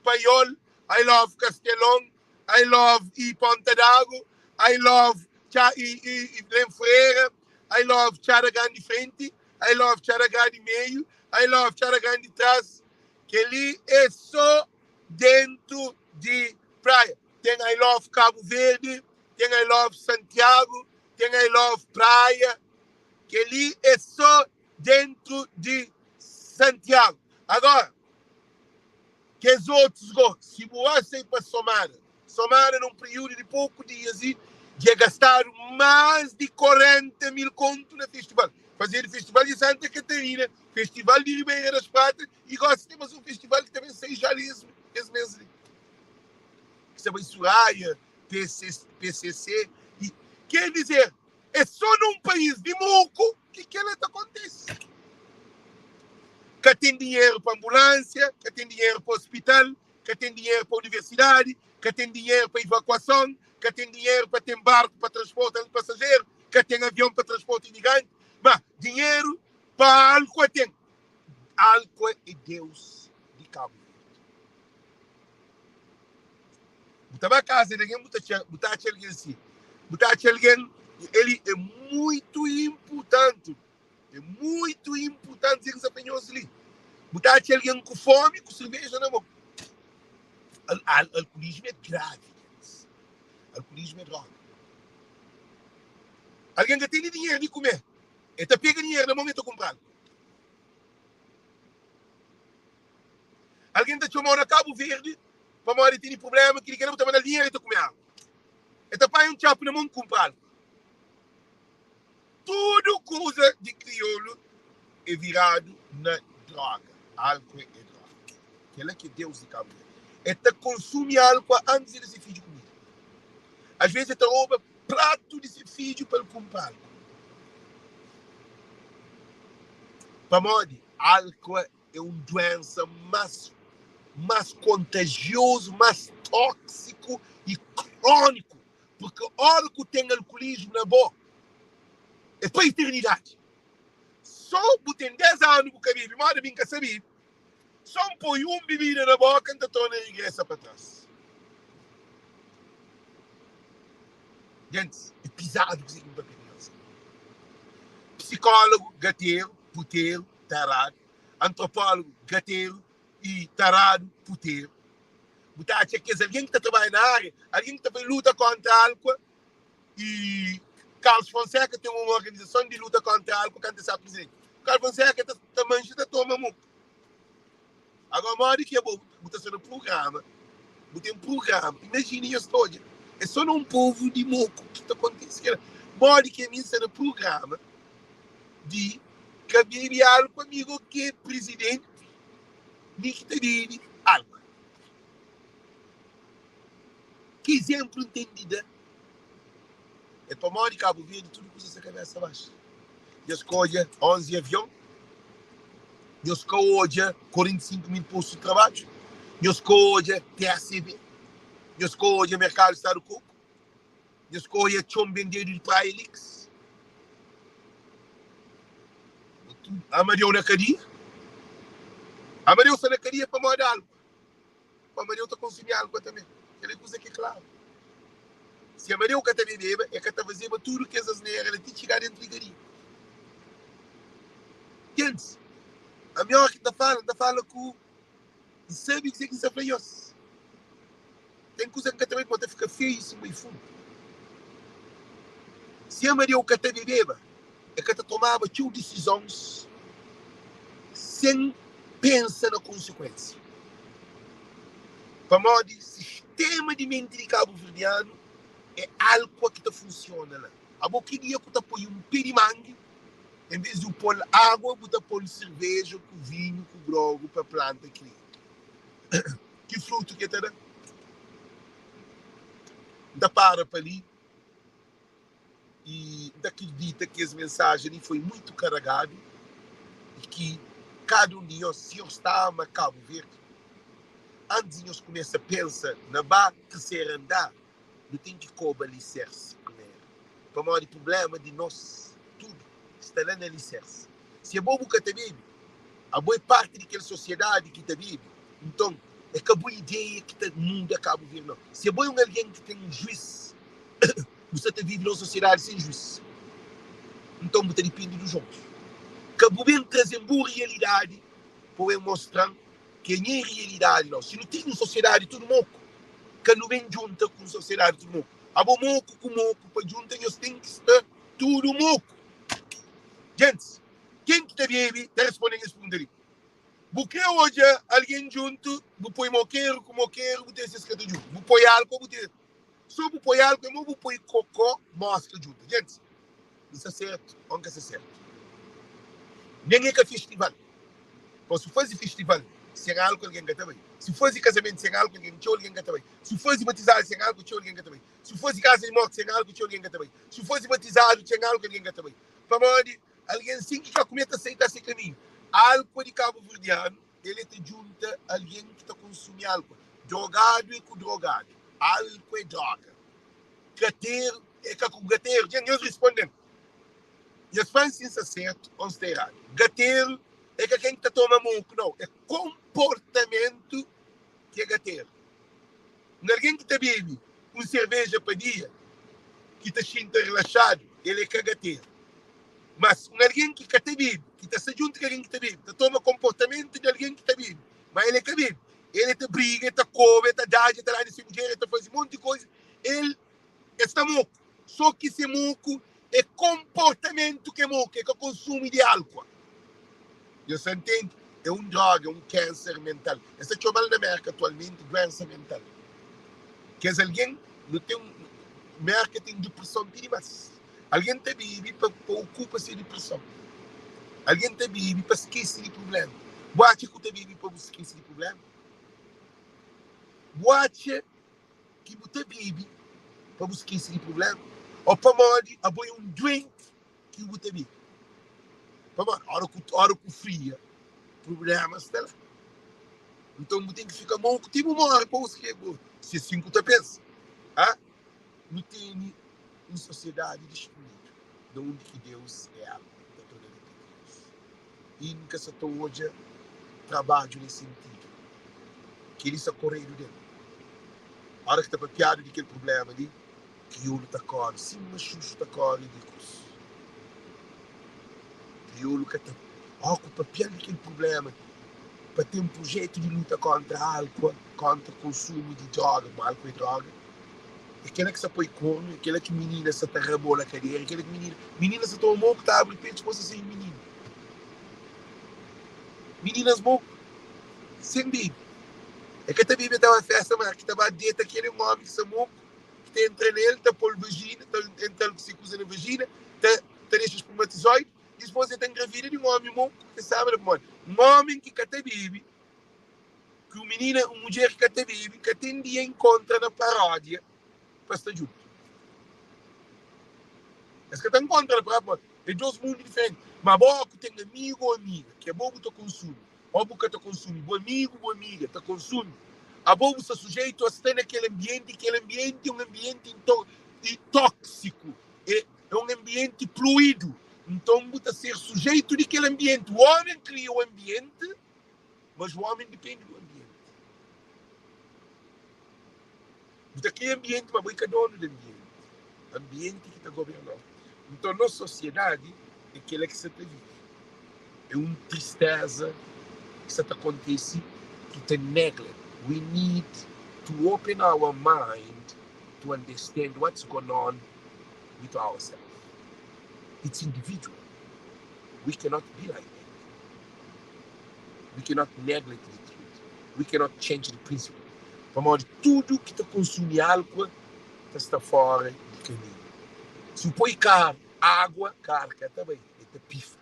Paiol, I love Castelon, I love e Ponta d'Agu, I love Txa e, e, e Belém Ferreira, I love Txada Grande Frente, I love Txada Grande Meio, I love Txada Grande Trás. Kel-li é só dentu di praia. Ten I love Kabu Verdi, ten I love Santiagu, ten I love Praia. Kel-li é só dentu di Santiagu. Agora, kes otus go, si bu ba sai pa Somada, Somada nun períodu di poku dias i dja gastadu más di 40 mil kontu na festival. Fazedu festival di Santa Catarina, festival di Ribeira das Pratas i gosi ten más un festival ki ta ben sai já li es, es mês li. Ki sa bai Suraia, PC, PCC i quer dizer, é só num país di moku ki kela ta kontise. Ka ten dinheru pa ambulânsia, ka ten dinheru pa hospital, ka ten dinheru pa universidadi, ka ten dinheru pa evakuason, ka ten dinheru pa ten barku pa transporta pasajeru, ka ten avion pa transporta imigranti, ma dinheru pa alkua ten. Alkua é deus di Kabu Verdi. Bu ta ba kaza di algen, bu ta atxa, bu ta atxa algen si. Bu ta atxa algen, eli é muitu inpurtanti. É muitu inpurtanti dze ki N sta fla nhos li. Bu ta atxa algen ku fomi, ku serveja na mon. Al, al, alkulismu é gravi, gentis. Alkulismu é droga. Algen ka tene dinheru di kume, e ta pega dinheru na mon e ta kunpra algu. Algen ta txoma-u na Kabu Verdi pamodi tene prubléma ki di kel-la bu ta manda-l dinheru, el ta kume agu. El ta panha un txapu na mon kunpra algu. Tudu kuza di kriolu é viradu na droga. Álkua é droga. Kel-la ki é Deus di Kabu Verdi. El ta konsumi álkua antis di da se fidju kumida. Às vezes el ta roba pratu di se fidju pa el kunpra álkua. Pamodi álkua é un duénsa más más kontajiozu, más tóksiku i króniku. Purki óra ku ten alkulismu na bo, é pa iternidadi. Sô bu ten 10 anu bu ka bebe, moda mi N ka sa bebe, sô N poi un bebida na bóka N ta torna rigresa pa tras. Gentis, é pizadu kuzê ki N papia ku nhos. Psikólogu, gateru, puteru, taradu, antropólogu, gateru i taradu, puteru. Bu ta atxa kes algen ki ta trabadja na ária, algen ki ta bai luta kóntra álkua i Carlos Fonseca ten un organizason di luta kóntra álkua kantu el staba prizidenti. Carlos Fonseca ta, ta manxa ta toma moku. Agora modi ki abo bu ta sta na prugrama, bu ten prugrama, imajina nhos ta odja, é só na un povu di moku ki ta kontise kel-la. Modi ki ami N sta na prugrama di ka bebe álkua, mi go ki é prizidenti, mi ki ta bebe álkua. Ki izénplu N ten di da? É pamodi Kabu Verdi tudu kuza sta kabésa baxu. Nhos ka odja 11 avion? Nhos ka odja 45 mil postu di trabadju? Nhos ka odja TACV? Nhos ka odja merkadu Stadu Koku? Nhos ka odja txon bendedu di Praia Lix? Amadeu na kadia? Amadeu sta na kadia pamodi algu. Pa Amadeu ta konsumi álkua tanbê. Kel-li é kuza ki é klaru. Si Amadeu ka ta bebeba, el ka ta fazeba tudu kes asnera la ti txiga déntu di kadia. Gentis, ami óras ki N ta fala, N ta fala ku N sabe kuzê ki N sta fla nhos. Ten kuza ki N ka ta bai pamodi ta fika feiu si N bai fundu. Si Amadeu ka ta bebeba, el ka ta tomaba txeu disizons sen pensa na konsikuensia. Pamodi sistema di menti di kabuverdianu é alkua ki ta funsiona la. Abo ki dia ku ta poi un pe di mangi, en ves di bu po-l agua, bu ta po-l serveja ku vinhu ku grogu pa planta kria. Ki frutu ki el ta da? N ta para pa li. I N ta kridita ki es mensajen li foi muitu karagadu i ki kada un di nhos, si nhos ta ama Kabu Verdi, antis di nhos kumesa pensa na ba terseru andar, nu ten ki koba lisersi primeru. Pamodi prublema di nos tudu sta la na lisersi. Si abo bu ka ta bebe, abo é parti di kel sosiedadi ki ta bebe, nton é ka bu ideia ki ta muda Kabu Verdi, nau. Si abo é un algen ki ten juis, Bu sta ta vive na un sosiedadi sen juís. Nton bu ta dipende di otus. Ka bu ben traze-m bu rialidadi pa bu ben mostra-m ki é nha rialidadi. Nau. Si nu ten un sosiedadi tudu moku, ka nu ben djunta ku un sosiedadi tudu moku. Abo moku ku moku pa djunta nhos ten ki sta tudu moku. Gentis, ken ki ta bebe ta responde-m es pergunta li. Bu krê odja algen djuntu, bu poi mokeru ku mokeru, bu ten ses ka ta djunta. Bu poi alku, bu ten. So bu poi alku é mo bu poi kokó moska djuntu. Gentis, N sta sertu ô N ka sta sertu? Nen é ka festival. Pa su faze festival sen alku algen ka ta bai. Si faze kazamentu sen alku algen txeu algen ka ta bai. Si faze batizadu sen alku txeu algen ka ta bai. Si faze kaza di morti sen alku txeu algen ka ta bai. Si faze batizadu sen alku algen ka ta bai. Pamodi algen sin ki ka kume ta sai ta se kaminhu. Alku di kabuverdianu El é ta djunta algen ki ta konsumi álkua. Drogadu é ku drogadu. Álkua é droga. Gateru é ka ku gateru. Dja nhos responde-m. Nhos fla-m si N sta sertu ô N sta eradu. Gateru é ka ken ki ta toma moku, nau. É konportamentu ki é gateru. Un algen ki ta bebe un serveja pa dia, ki ta xinta rilaxadu, el é ka gateru. Mas un algen ki ka ta bebe, ki ta sta djuntu ku algen ki ta bebe, ta toma konportamentu di algen ki ta bebe, má el é ka bebe. El é ta briga, el ta koba, el ta dadja, el ta dadja se mudjer, el ta faze monti koza. El el sta moku. Sô ki se moku é konportamentu ki é moku, é ka konsumu di álkua. Nhos ta ntende? É un droga, é un kanser mental. Es ta txoma-l na Mérka atualmenti duénsa mental. Kes algen, nu ten, Mérka ten dipreson ti dimás. Algen ta bebe pa pa okupa se dipreson. Algen ta bebe pa skese di prubléma. Bu atxa ki bu ta bebe pa bu skese di prubléma? Bu atxa ki bu ta bebe pa bu skese di prubléma? Ô pamodi abo é un duenti ki bu ta bebe? Pamodi óra ku óra ku fria, prubléma sta la. Nton bu ten ki fika moku ti bu móre pa bu skese. Si é sin ku ta pensa, ah? Nu tene un sosiedadi distruídu na undi ki Deus é algu. N ta torna ripiti es. I N ka sa ta odja trabadju nes sentidu. Kel-li sta koredu del. Óra ki ta papiadu di kel prubléma li, kriolu ta kóre sima xuxu ta kóre di kus. Kriolu ka ta. Óra ku papial di kel prubléma pa ten prujétu di luta kóntra álkua, kóntra konsumu di dróga, pamodi álkua é dróga. É kela ki sa poi kornu, é kela ki minina sa ta rabola kadera, é kela ki minina, minina sa toma moku ta abri petu pa sa sai mininu. Mininas moku sen bebe. É ka ta bebe ta ba festa, ma ki ta ba deta kel é un omi ki sa moku, ki ta entra nel, ta pol vagina, ta entra-l ku se kuza na vagina, ta ta dexa espermatizoidi, dispos el ta engravida di un omi moku, ke sabe la pamodi. Un omi ki ka ta bebe ki un minina, un mudjer ki ka ta bebe, ka ten dia inkontra na paródia pa sta djuntu. Es ka ta nkontra na paródia pamodi é dos mundu diferenti. Ma bo ku ten amigu ô amiga ki abo bu ta konsumi ô bu ka ta konsumi, bu amigu, bu amiga ta konsumi, abo bu sta sujeitu a sta na kel anbienti, kel anbienti é un anbienti tóksiku, é un anbienti pluídu. Nton bu ta ser sujeitu di kel anbienti. O ómi kria o anbienti. Mas o homem depende do ambiente. Bu ta kria ambiente, ma bo é ka donu di ambiente. Ambiente ki ta governa-u. Nton, nos sosiedadi é kela ki sa ta vive. É un tristeza ki sa ta kontise ki ta neglect. We need to open our mind to understand what's gone on with ourselves. It's individual. We cannot be like that. We cannot neglect the truth. We cannot change the principle. Pamodi tudu ki ta konsumi álkua ta sta fora di kaminhu. Si bu poi karu água, karu ka ta bai, el ta pifa.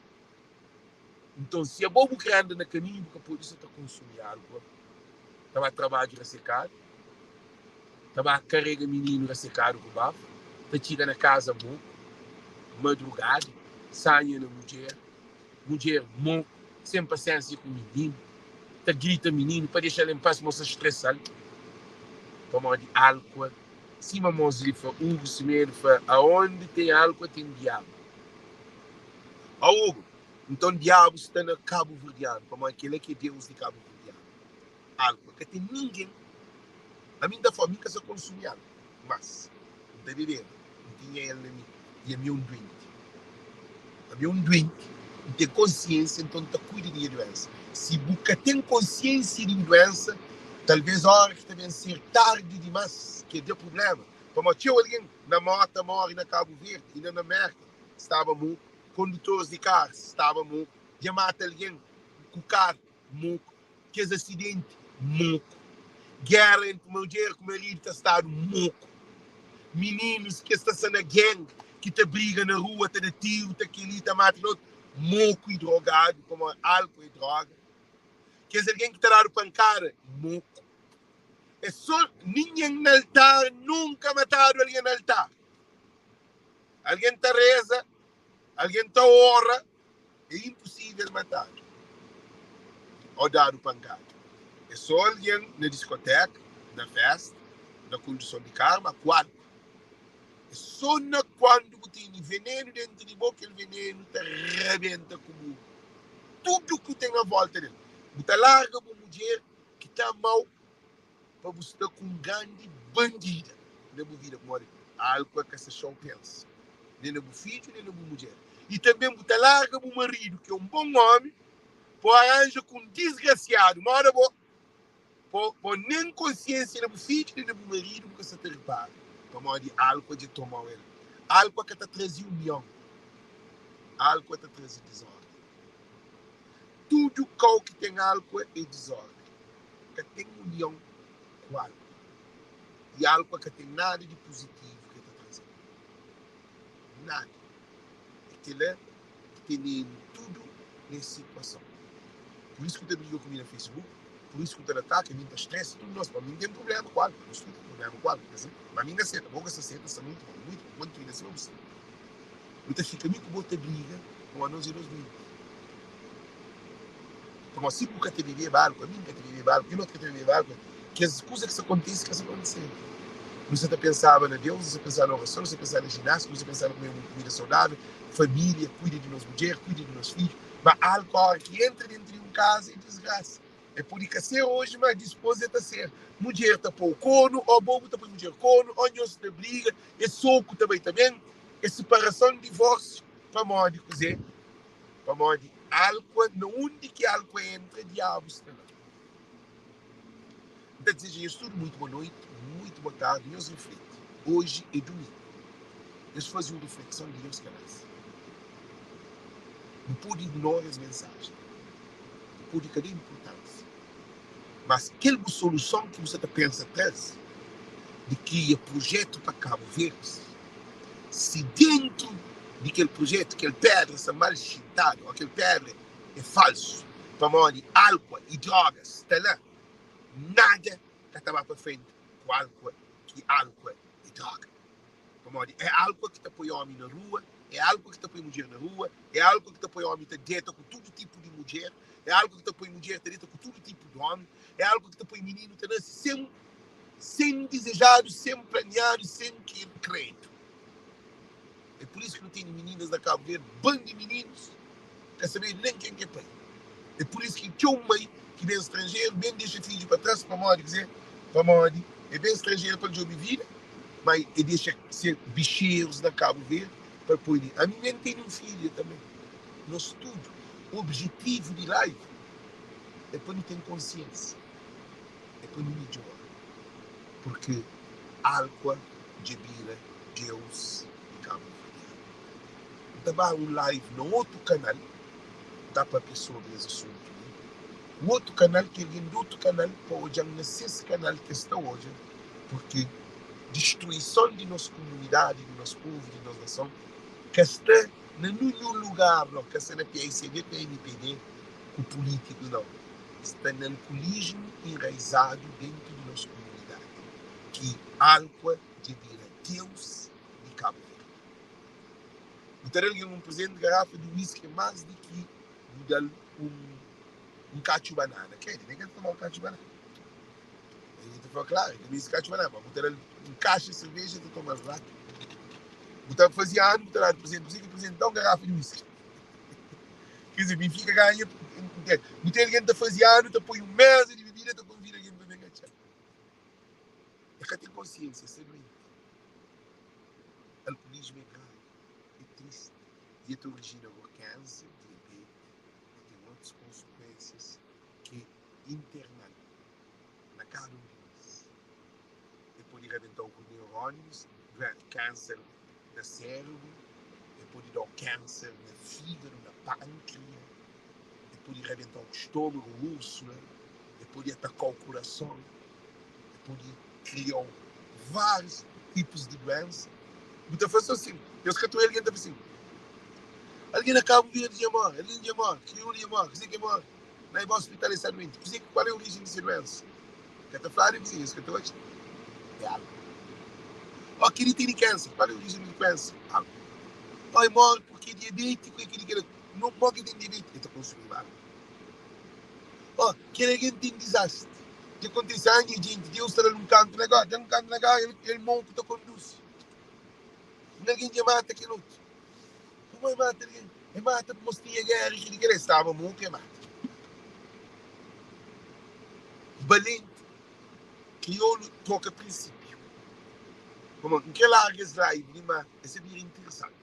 Nton, si abo bu kre anda na kaminhu, bu ka pode sa ta konsumi álkua, ta ba trabadju rasekadu, ta ba karega mininu rasekadu ku bafu, ta txiga na kaza moku, madrugadu, sanha na mudjer. Mudjer moku, sen pasiensia ku mininu, ta grita mininu pa dexa-l en pas, mo sa stresa-l pamodi álkua. Sima mos li fla, Hugo Semedo fla, aonde ten álkua ten diabu. Ó Hugo, nton diabu sta na kabuverdianu, pamodi kel-la ki é deus di kabuverdianu, álkua. Ka ten ningen, ami N ta fla, mi N ka sa konsumi álkua, mas N ta bebeba, N tinha el na mi i ami é un duenti. Ami é un duenti, N ten konsiensia, nton N ta kuida di nha duensa. Si bu ka ten konsiensia di bu duensa, talvês óra ki ta ben ser tardi dimás ki é da prubléma. Pamodi txeu algen na mota móre na Kabu Verdi i na na Mérka staba moku, kondutoris di karu staba moku, dja mata algen ku karu moku, kes asidenti moku, géra entri mudjer ku maridu ta stadu moku, mininus ki es ta sta na gang ki ta briga na rua, ta da tiru, ta kel-li, ta mata kel otu, moku i drogadu, pamodi álkuol é droga, kes algen ki ta dadu pankada, moku. É sô ningen na altar, nunka matadu algen na altar. Algen ta reza, algen ta ora, É inposível matadu ô dadu pankada. É sô algen na diskotéka, na fésta, na konduson di karu, ma ku álkuol. É sô na kuandu bu tene venenu déntu di bo, kel venenu ta rabenta ku bu tudu ku ten a vólta del. Bu ta larga bu mudjer ki ta ama-u pa bu sta ku un grandi bandida na bu vida, pamodi álkua ka sta xau pensa nen na bu fidju nen na bu mudjer. I tanbê bu ta larga bu maridu, ki é un bon ómi, pa bu aranja ku un disgrasiadu móda bo, pa nen konsiénsia na bu fidju nen na bu maridu bu ka sta ta ripara, pamodi álkua dja toma-u el. Álkua ka ta traze union, álkua ta traze dizórdi. Tudu kau ki ten alkua é dizórdi. Ka ten union ku alkua. I alkua ka ten nada di puzitivu ki el ta traze. Nada. É kel-la ki tene-nu tudu nes situason. Pur isu ku ta briga ku mi na Facebook, pur isu ku ta da ataka, mi N ta stresa, tudu nos. Pa mi N ten prubléma ku alkua, nos tudu ten prubléma ku alkua. Ka Ma mi N ka seta, bo ka sta seta, sta mutu bon, mutu bon. Kontinua sima bu sta. Nu ta fika mi ku bo ta briga pamodi nos é nos duenti. Pamodi si bu ka ta bebeba álkua, mi N ka ta bebeba álkua, kel otu ka ta bebeba álkua, kes kuza ki sta kontise ka sta kontise. Nu sta ta pensaba na Deus, nu sta pensaba na orason, nu sta pensaba na jinástika, nu sta pensaba na kume un kumida saudável, família, kuida di nos mudjer, kuida di nos fidju. Ma álkua óra ki entra dentru di un kaza é disgrasa. É pode ka ser oji, ma dispôs é ta ser. Mudjer ta pô-u kornu, ô bo bu ta poi mudjer kornu, ô nhos ta briga, é soku ta bai ta ben, é siparason, divórsiu. Pamodi kuzê? Pamodi álkua, na undi ki álkua entra, diabu sta la. N ta dizeja nhos tudu muitu boa noiti, muitu boa tardi. Nhos rifliti. Oji é dumingu. Nhos faze un riflekson di nhos kabésa. Bu pode ignora es mensajen. Bu pode ka da inpurtánsia. Mas kel bu soluson ki bu sa ta pensa traze di kria projetu pa Kabu Verdi, si dentu di kel projetu kel pedra sta mal xintadu o kel pedra é falsu pamodi álkua i drogas sta la, nada ka ta ba pa frenti ku álkua ki álkua i droga. Pamodi é álkua ki ta poi ómi na rua, é álkua ki ta poi mudjer na rua, é álkua ki ta poi ómi ta deta ku tudu tipu di mudjer, é álkua ki ta poi mudjer ta deta ku tudu tipu di ómi, é álkua ki ta poi mininu ta nase sen sen dizejadu, sen planiadu, sen kredu. É pur isu ki nu tene mininas na Kabu Verdi, ban di mininus ka sabedu nen ken ki é pai. É pur isu ki txeu mai ki ben stranjeru ben dexa fidju pa tras pamodi kuzê? Pamodi e ben stranjeru pa el djobe vida, ma e dexa se bixerus na Kabu Verdi pa el poi li. Ami ben tene un filha tanbe. Nos tudu, objetivu di live é pa nu ten konsiensia, é pa nu midjora, purki alkua dja bira Deus di Kabu Verdianu. N ta ba un live na otu kanal N ta papia sobri es asuntu li. Un otu kanal ki algen di otu kanal pa odja-m na ses kanal ki es ta odja, purki distruison di nos kumunidadi, di nos povu, di nos nason ka sta na ninhun lugar nau, ka sta na psd, pmpd ku pulítikus nau, sta na alkulismu enraizadu dentu di nos kumunidadi ki alkua dja bira Deus di Kabu Verdi. Bu ta da algen un prezenti garafa di whisky é más di ki bu da-l un un katxu banana. Kedi, nen ka ta toma un katxu banana. El ta fla, klaru, el ka meste katxu banana, ma bu ta da-l un kaxa di serveja, el ta toma-l rápidu. Bu ta faze anu, bu ta dadu prezenti. Kuzê ki é prezenti? Da un garafa di whisky. Quer dizer, Benfica ganha. Bu ten algen ta faze anu, ta poi un mesa di bebida, ta konvida algen pa ben atxa-l. El ka ten konsiensia, el sta duenti. Alkulismu é gravi, é tristi i el ta orijina go kanser, diabeti i ten otus konsekuensias ki é internal na kada un di nos. El pode rabenta-u ku neurónius, kanser na sérebru, el pode da-u kanser na fígadu, na pánkria, el pode rabenta-u ku stômagu, úrsula, el pode ataka-u kurason. Pode kria-u várius tipus di duénsa. Bu ta fla sô sin. Nhos ka ta obi algen ta fla sin, Algen na Kabu Verdi dja móre, algen dja móre, kriolu dja móre, kuzê ki é móre? Na e ba ospital e sta duenti. Kuzê, kual é orijen di se duénsa? Ka ta fladu kuzê, nhos ka ta odja. É álkol. Ó, kel-li tene kénser. Kual é orijen di kénser? Álkol. Ó, e móre purki é diabétiku, é kel-li, kel-la. Mó ki ten diabétiku? E ta konsumi álkol. Ó, kel algen ten dizastri. Dja kontise anha djenti, Deus ta da-l un kantu na góra, da-l un kantu na góra, el, el mon ku ta konduzi. Un algen dja mata kel otu. Pamodi el mata algen? El mata pamodi es tinha géra i kel-li, kel-la. Es staba moku, el mata. Balenti, kriolu troka prinsipiu. Pamodi N krê larga es live li, ma es ta bira interesanti.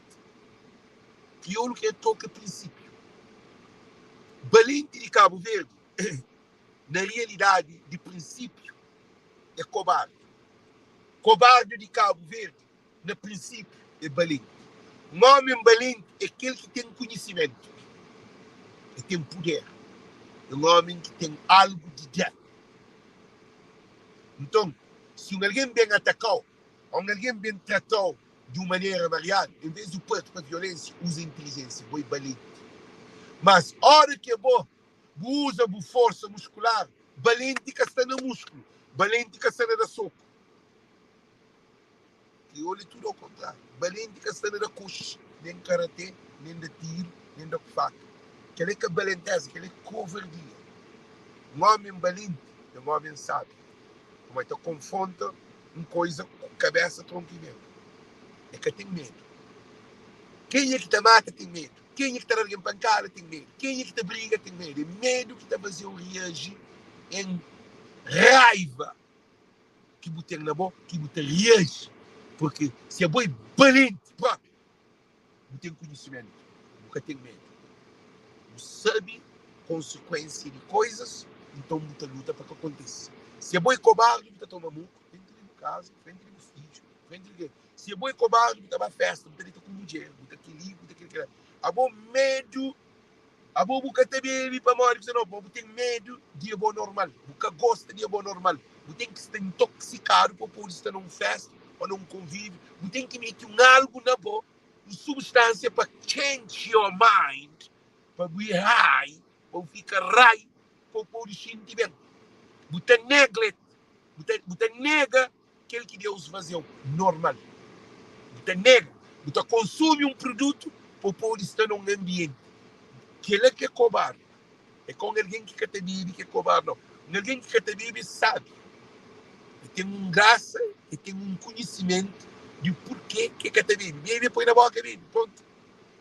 Kriolu krê troka prinsipiu. Balenti di Kabu Verdi, na realidadi, di prinsipiu, é kobardu. Kobardu di Kabu Verdi, na prinsipiu, é balenti. Un omen balenti é kel ki ten konhisimentu, el ten puder. É un ómi ki ten algu di da. Nton, si un algen ben ataka-u ô un algen ben trata-u di un manera mariadu, envês di bu parti pa violénsia, uza intilijénsia. Bo é balenti. Mas, óra ki abo bu uza bu forsa muskular, balenti ka sta na muskulu, balenti ka sta na da soku. Kriolu é tudu okontráriu. Balenti ka sta na da koxi, nen karaté, nen da tiru, nen da ku faka. Kel-la é ka balentéza, kel-la é kovardia. Un ómi balenti é un ómi sábiu, pamodi el ta konfronta un koiza ku kabésa, tronku i medu. El ka ten medu. Kenha ki ta mata ten medu, kenha ki ta da algen pankada ten medu, kenha ki ta briga ten medu. É medu ki ta faze-u reaji en raiva. ki bu ten na bo ki bu ta reaji porque si abo é balenti propi bu ten konhisimentu bu ka ten medu bu sabi konsekuensia di koizas nton bu ta luta pa ka kontisi si abo é kobardi bu ta toma muku frenti di bu kaza frenti di bu fidju frenti di si abo é kobardi bu ta ba festa bu ta dita ku mudjer bu ta keli bu ta keli kela abo medu Abo bu ka ta bebe pamodi bu sta nobu, ma bu ten medu di abo normal. Bu ka gosta di abo normal. Bu ten ki sta intoksikadu pa bu pode sta na un festa ô na un konvíviu. Bu ten ki mete un algu na bo, un substánsia pa change your mind, pa bu high, pa bu fika rai, pa bu pode xinti ben. Bu ta neglect, bu ta, bu ta nega kel ki Deus faze-u normal. Bu ta nega, bu ta konsumi un produtu pa bu pode sta na un anbienti. Kel-la ki é kobardi. É ka un algen ki ka ta bebe ki é kobardi, nau. Un algen ki ka ta bebe sabe, el ten un grasa, el ten un konhisimentu di purkê ki el ka ta bebe. Bebe é poi na bóka bebe, pontu.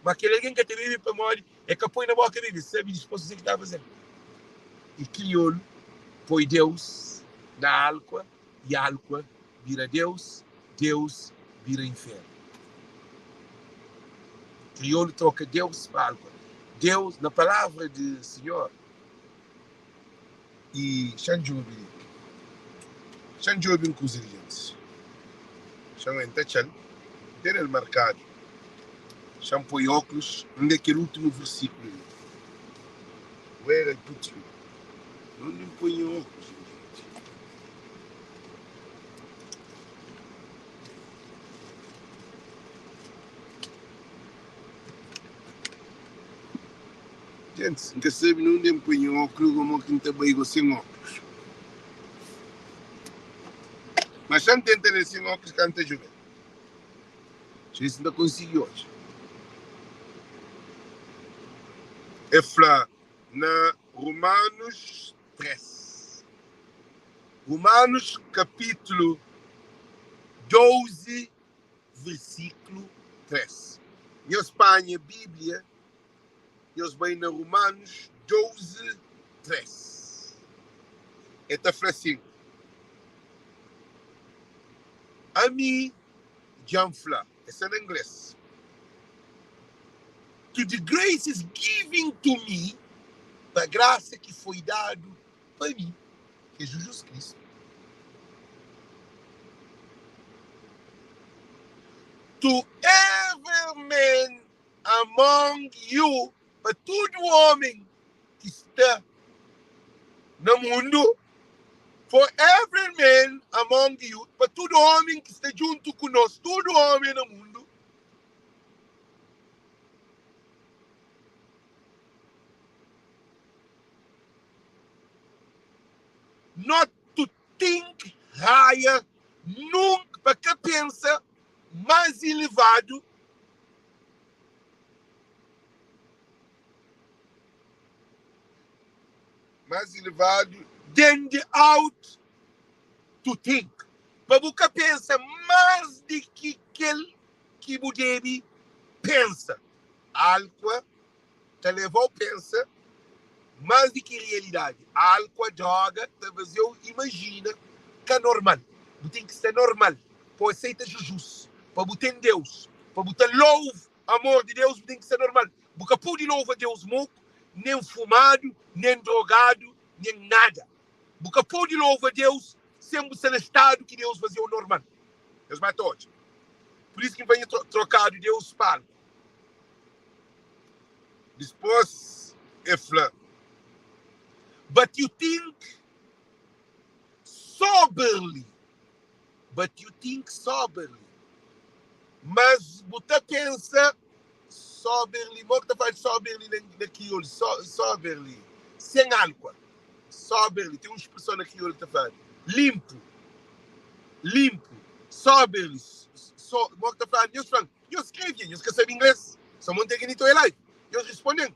Má kel algen ka ta bebe pamodi el ka poi na bóka bebe, el sabe dipôs kuzê ki ta faze-l. I kriolu poi Deus na álkua. i álkua bira Deus, Deus bira infernu. Kriolu troka Deus pa álkua. Deus, na palavra di Sinhor, i xa-m djobe li, xa-m djobe un kuza li, gentis. Xa-m N ta atxa-l, N ten el markadu. Xa-m poi óklus, N lé kel últimu versíkulu li. Where I put you? Undi N poi nha óklus, nha gente? Gentis, N ka sabe na undi N poi nha óklus, gomo ki N ta bai go sen óklus. Mas xa N tenta lé sen óklus ka N ta djobe. Xa si N ta konsigi odja. E fla na Romanus 3. Romanus kapítlu 12 versíklu 3. Nhos panha Bíblia, nhos bai na Romanus 12, 3. El ta fla sin, Ami dja N fla, é sta na inglês, To the grace is giving to me, pa grasa ki foi dadu pa mi, ki é Jizus Kristu, to every man among you, pa tudu omen ki sta na mundu, for every man among you, pa tudu omen ki sta djuntu ku nos, tudu omen na mundu, Not to think higher, nunka, pa ka pensa más elevadu. Más elevadu. Than the ought to think, pa bu ka pensa más di ki kel ki bu debe pensa. Álkua ta leva-u pensa más di ki rialidadi. Álkua, droga, ta faze-u imajina ka normal. Bu ten ki sta normal pa bu aseita Jizus, pa bu ten Deus, pa bu ta louva amor di Deus, bu ten ki sta normal. Bu ka pode louva Deus moku, nen fumadu, nen drogadu, nen nada. Bu ka pode louva Deus sen bu sta na stadu ki Deus faze-u normal. Nhos ba ta odja. Pur isu ki N panha trokadu Deus pa algu. Dipôs el fla. But you think soberly. But you think soberly. Mas bu ta pensa soberly. Mo ki ta fala soberly na kriolu? Soberly. Sen alkua. Soberly. Ten un spreson na kriolu ki ta fala limpu. Limpu. Soberly. So, mo ki ta fala? Nhos fla-m. Nhos skrebe. Nhos ka sabe ingles. Sa monte ki nito e live. Nhos responde-m.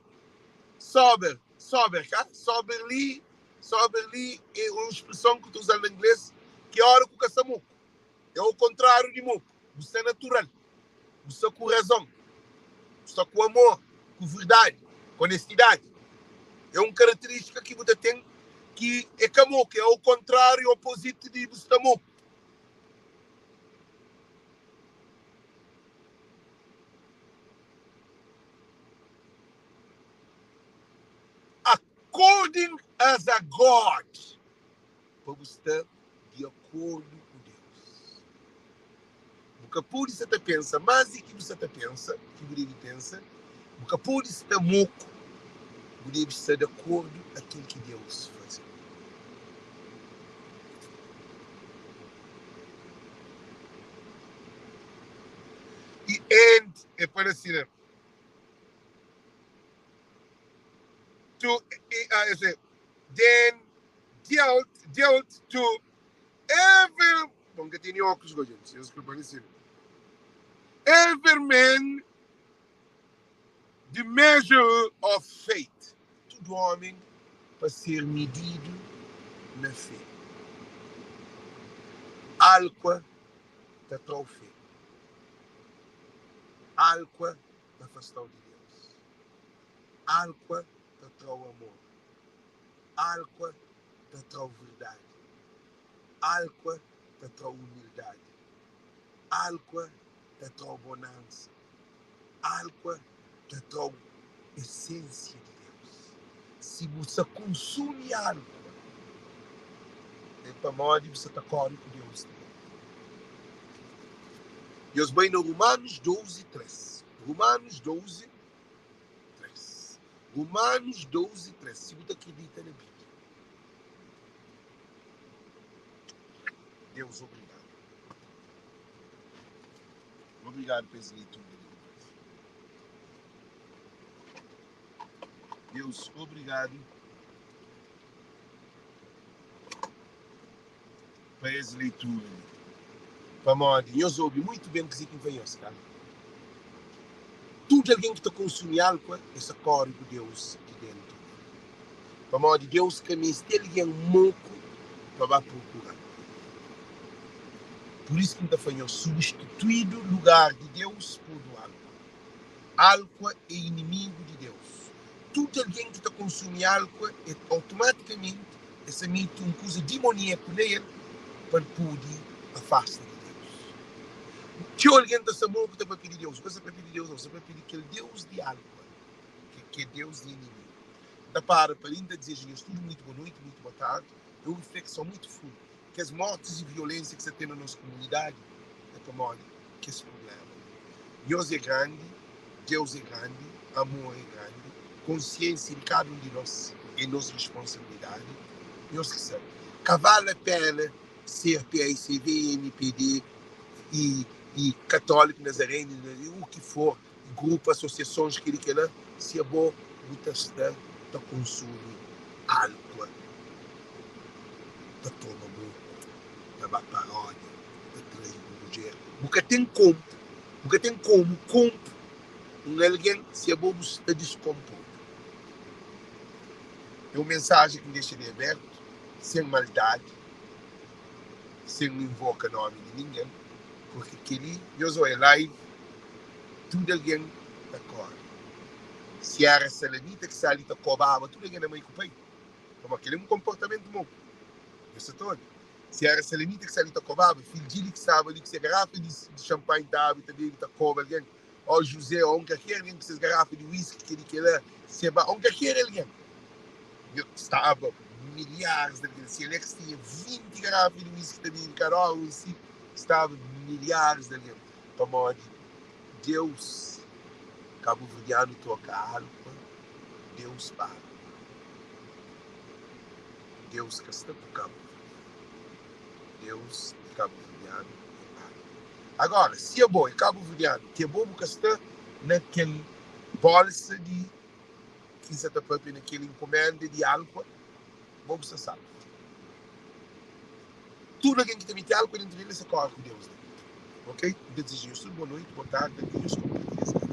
Sober. Sober, ka? Soberly, soberly é un spreson ku ta uzal na ingles ki óra ku ka sta moku. É o kontráriu di moku. Bu sta natural, bu sta ku razon, bu sta ku amor, ku verdadi, ku onestidadi. É un karaterístika ki bu ta ten ki é ka moku, é o kontráriu, opoziti di bu sta moku. According as a God, pa bu sta di akordu ku Deus. Bu ka pode sta ta pensa más di ki bu sta ta pensa, ki bu debe pensa. Bu ka pode sta moku, bu debe sta di akordu akel ki Deus faze. I and é pa sina. To uh, then dealt dealt to every bom que tinha óculos gente desculpa every man the measure of faith. Tudo homem para ser medido na fé. Álcool ta trau fé. Álcool ta afasta-u di Deus. Álcool ta tra-u amor. Álcool ta tra-u verdadi. Álcool ta tra-u umildadi. Álcool ta tra-u bonansa. Álcool ta tra-u esensia di Deus. Si bu sta konsumi álcool, é pamodi bu sta ta kóre ku Deus tanbê. Nhos bai na Romanos 12, 3. Romanos 12, 3. Romanos 12, 3. Si bu ta kridita na Bíblia. Deus, obrigadu. Obrigadu pa es leitura di Deus. Deus, obrigadu pa es leitura li. Pamodi nhos obi muitu ben kuzê ki N fla nhos, ka? Tudu algen ki ta konsumi álkua, es ta kóre ku Deus di déntu di el. Pamodi Deus ka meste algen moku pa ba prokura-l. Pur isu ki N ta fla nhos, substituídu lugar di Deus podu álkua. Álkua é inimigu di Deus. Tudu algen ki ta konsumi álkua, é automatikamenti es ta mete un kuza dimoniaku na el pa el pode afasta di Deus. Txeu algen ta sta moku ta papia di Deus. Bu ka sta papia di Deus, nau. Bu sta papia di kel deus di álkua, ki é deus di inimigu. N ta para pa li, N ta dizeja nhos tudu muitu boa noiti, muitu boa tardi. É un riflekson muitu fundu. Kes mortis i violénsia ki sta ten na nos kumunidadi é pamodi kes prubléma li. Nhos é grandi, Deus é grandi, amor é grandi, konsiénsia di kada un di nos é nos responsabilidadi. Nhos ki sabe. Ka vale a péna ser PAICV, MPD i i katóliku, nazarenu, u ki for, grupu, asosiasons, kel-li, kel-la, si abo bu ta sta ta konsumi álkua, ta toma moku, ta ba paródia, ta trai bu mudjer. Bu ka ten konpu, bu ka ten komu konpu un algen si abo bu sta diskonpodu. É un mensajen ki N dexa li abertu, sen maldadi, sen invoka nomi di ningen, purki kel-li, nhos oia live, tudu algen ta kóre. Si éra salamita ki sta li ta kobaba tudu algen na mai ku pai. Pamodi kel-li é un konportamentu mau. Nhos sa ta obi? Si éra salamita ki sta li ta kobaba, Fildjili ki staba li ku se garafa di xanpanhi ta abri, ta bebe, ta koba algen, ô Juzé, ô un kalker algen ku ses garafa di wiski, kel-li, kel-la, seba, ô un kalker algen. Nhos staba milharis di algen. Si Alex tinha 20 garafa di wiski ta bebe kada óra, un si, staba milharis di algen. Pamodi Deus kabuverdianu troka álkua, Deus paga. Deus ka sta ku Kabu Verdi. Deus di kabuverdianu é árabi. Agora, si abo é kabuverdianu ki abo bu ka sta na kel bolsa di ki N sa ta papia na kel inkumenda di alkua, bo bu sta salvu. Tudu algen ki ta miti alkua dentu di el, el sa kore ku Deus la. Ok? N ta dizeja nhos tudu boa noiti, boa tardi, adios, konpartilha es vídiu.